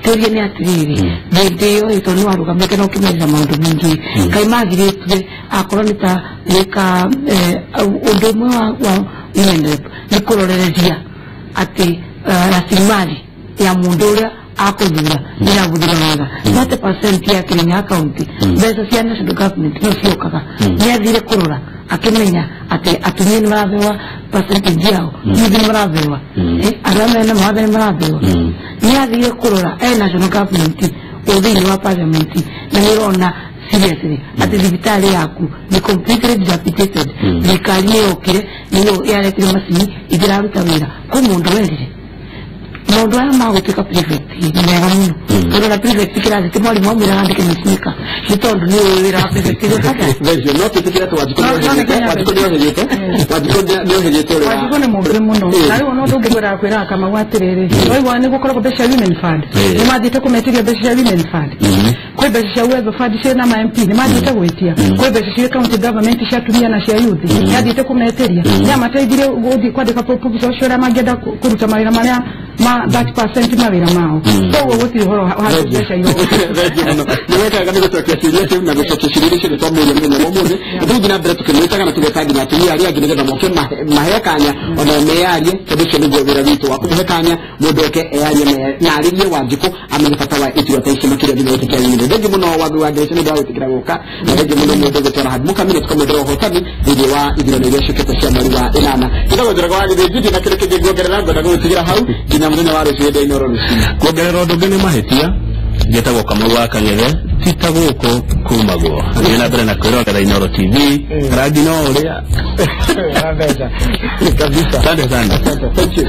Kĩũria nĩ atĩrĩrĩ, hĩndĩ ĩyo ĩ tondũ nĩ warũgamĩte na ũkĩmerĩra maũndũ maingĩ, kaĩ magirĩtue akorwo nĩ ta gwĩka ũndũ ũmwe wa women rep nĩ kũrorereria atĩ rasilimali ya mũndũ ũrĩa akũthura ĩrahũthĩrwo wega. 30% ya Kirinyaga County mbeca cia national government no ciokaga, nĩ athire kũrora akĩmenya atĩ atumia nĩ marabewa percentage yao, youth nĩ marabewa, arĩa mena mawathe nĩ marabewa? Nĩ athire kũrora e national government o thĩinĩ wa parliament na nĩ ũrona seriously atĩ thibitarĩ yaku nĩ completely dilapidated, thirikari nĩ yokire nĩyo yaretire macini ithiraruta wĩra kwĩ mũndũ werire maũndũ aya ma gũtuĩka prefect nĩ mega mũno, tondũ na prefect kĩrathi ti mwarimũ amwĩraga andĩke mĩcinika nĩ tondũ nĩ ũĩ wĩra wa prefect nĩ bata. Thengiũ, no twĩtĩkĩre atĩ Wanjikũ nĩ ohĩgĩte, Wanjikũ nĩ ohĩgĩte ũrĩa Wanjikũ nĩ mũũgĩ mũno. Na rĩu ona ũndũ ũngĩ ngwendaga kwĩraga Kamau atĩrĩrĩ, waigua nĩ gũkoragwo mbeca cia women fund, nĩ mathiĩte kũmetĩria mbeca cia women fund? Kwĩ mbeca cia Uwezo Fund ciĩ na ma MP, nĩ mathiĩte gwĩtia? Kwĩ mbeca cia county government cia atumia na cia youth, nĩ athiĩte kũmetĩria? Nĩ amateithirie gũthiĩ kwandĩka proposal ũcio ũrĩa mangĩenda kũruta mawĩra marĩa ma 30% mawĩra mao? Koguo gũtirĩ ũhoro wa mbeca irogwo. Thengiũ mũno, nĩ wekaga nĩ gũcokia ciũria ciu na gũcokia ciũria iria ciothe twamũria mũthenya wa ũmũthĩ. Tũgũthiĩ na mbere tũkĩmwĩtaga na tũgeta nginya atumia arĩa angĩ nĩgetha moke maheo kanya ona meyarie, tondũ ũcio nĩguo wĩra witũ wa kũmũhe kanya mũndũ oke eyarie na arĩrie Wanjikũ amenye bata wa itua ta ici makĩria thĩinĩ wa gĩtĩ kĩa women. Thengiũ mũno Wangui wa Ngereca nĩ ũndũ wa gwĩtĩkĩra gũka, na thengiũ mũno mũndũ ũgũtwara handũ mũkamire, tũkamwendera ũhotani thĩinĩ wa ithurano iria ciũkĩte cia mweri wa ĩnana. Njĩtagwo Njoroge wa Gĩthĩnji, ndirĩ na kĩndũ kĩngĩ nguongerera, ngwenda gũgũtigĩra hau nginya mũthenya wa rũciũ hĩndĩ ya Inooro rũcinĩ. Kuongerera ũndũ ũngĩ nĩ mahĩtia. Njĩtagwo Kamau wa Kang'ethe, ti ta gũkũ kumagwo. Thiĩ na mbere na kwĩrorera Inooro TV, rangi no ũrĩa kabisa. Asante sana. Thank you.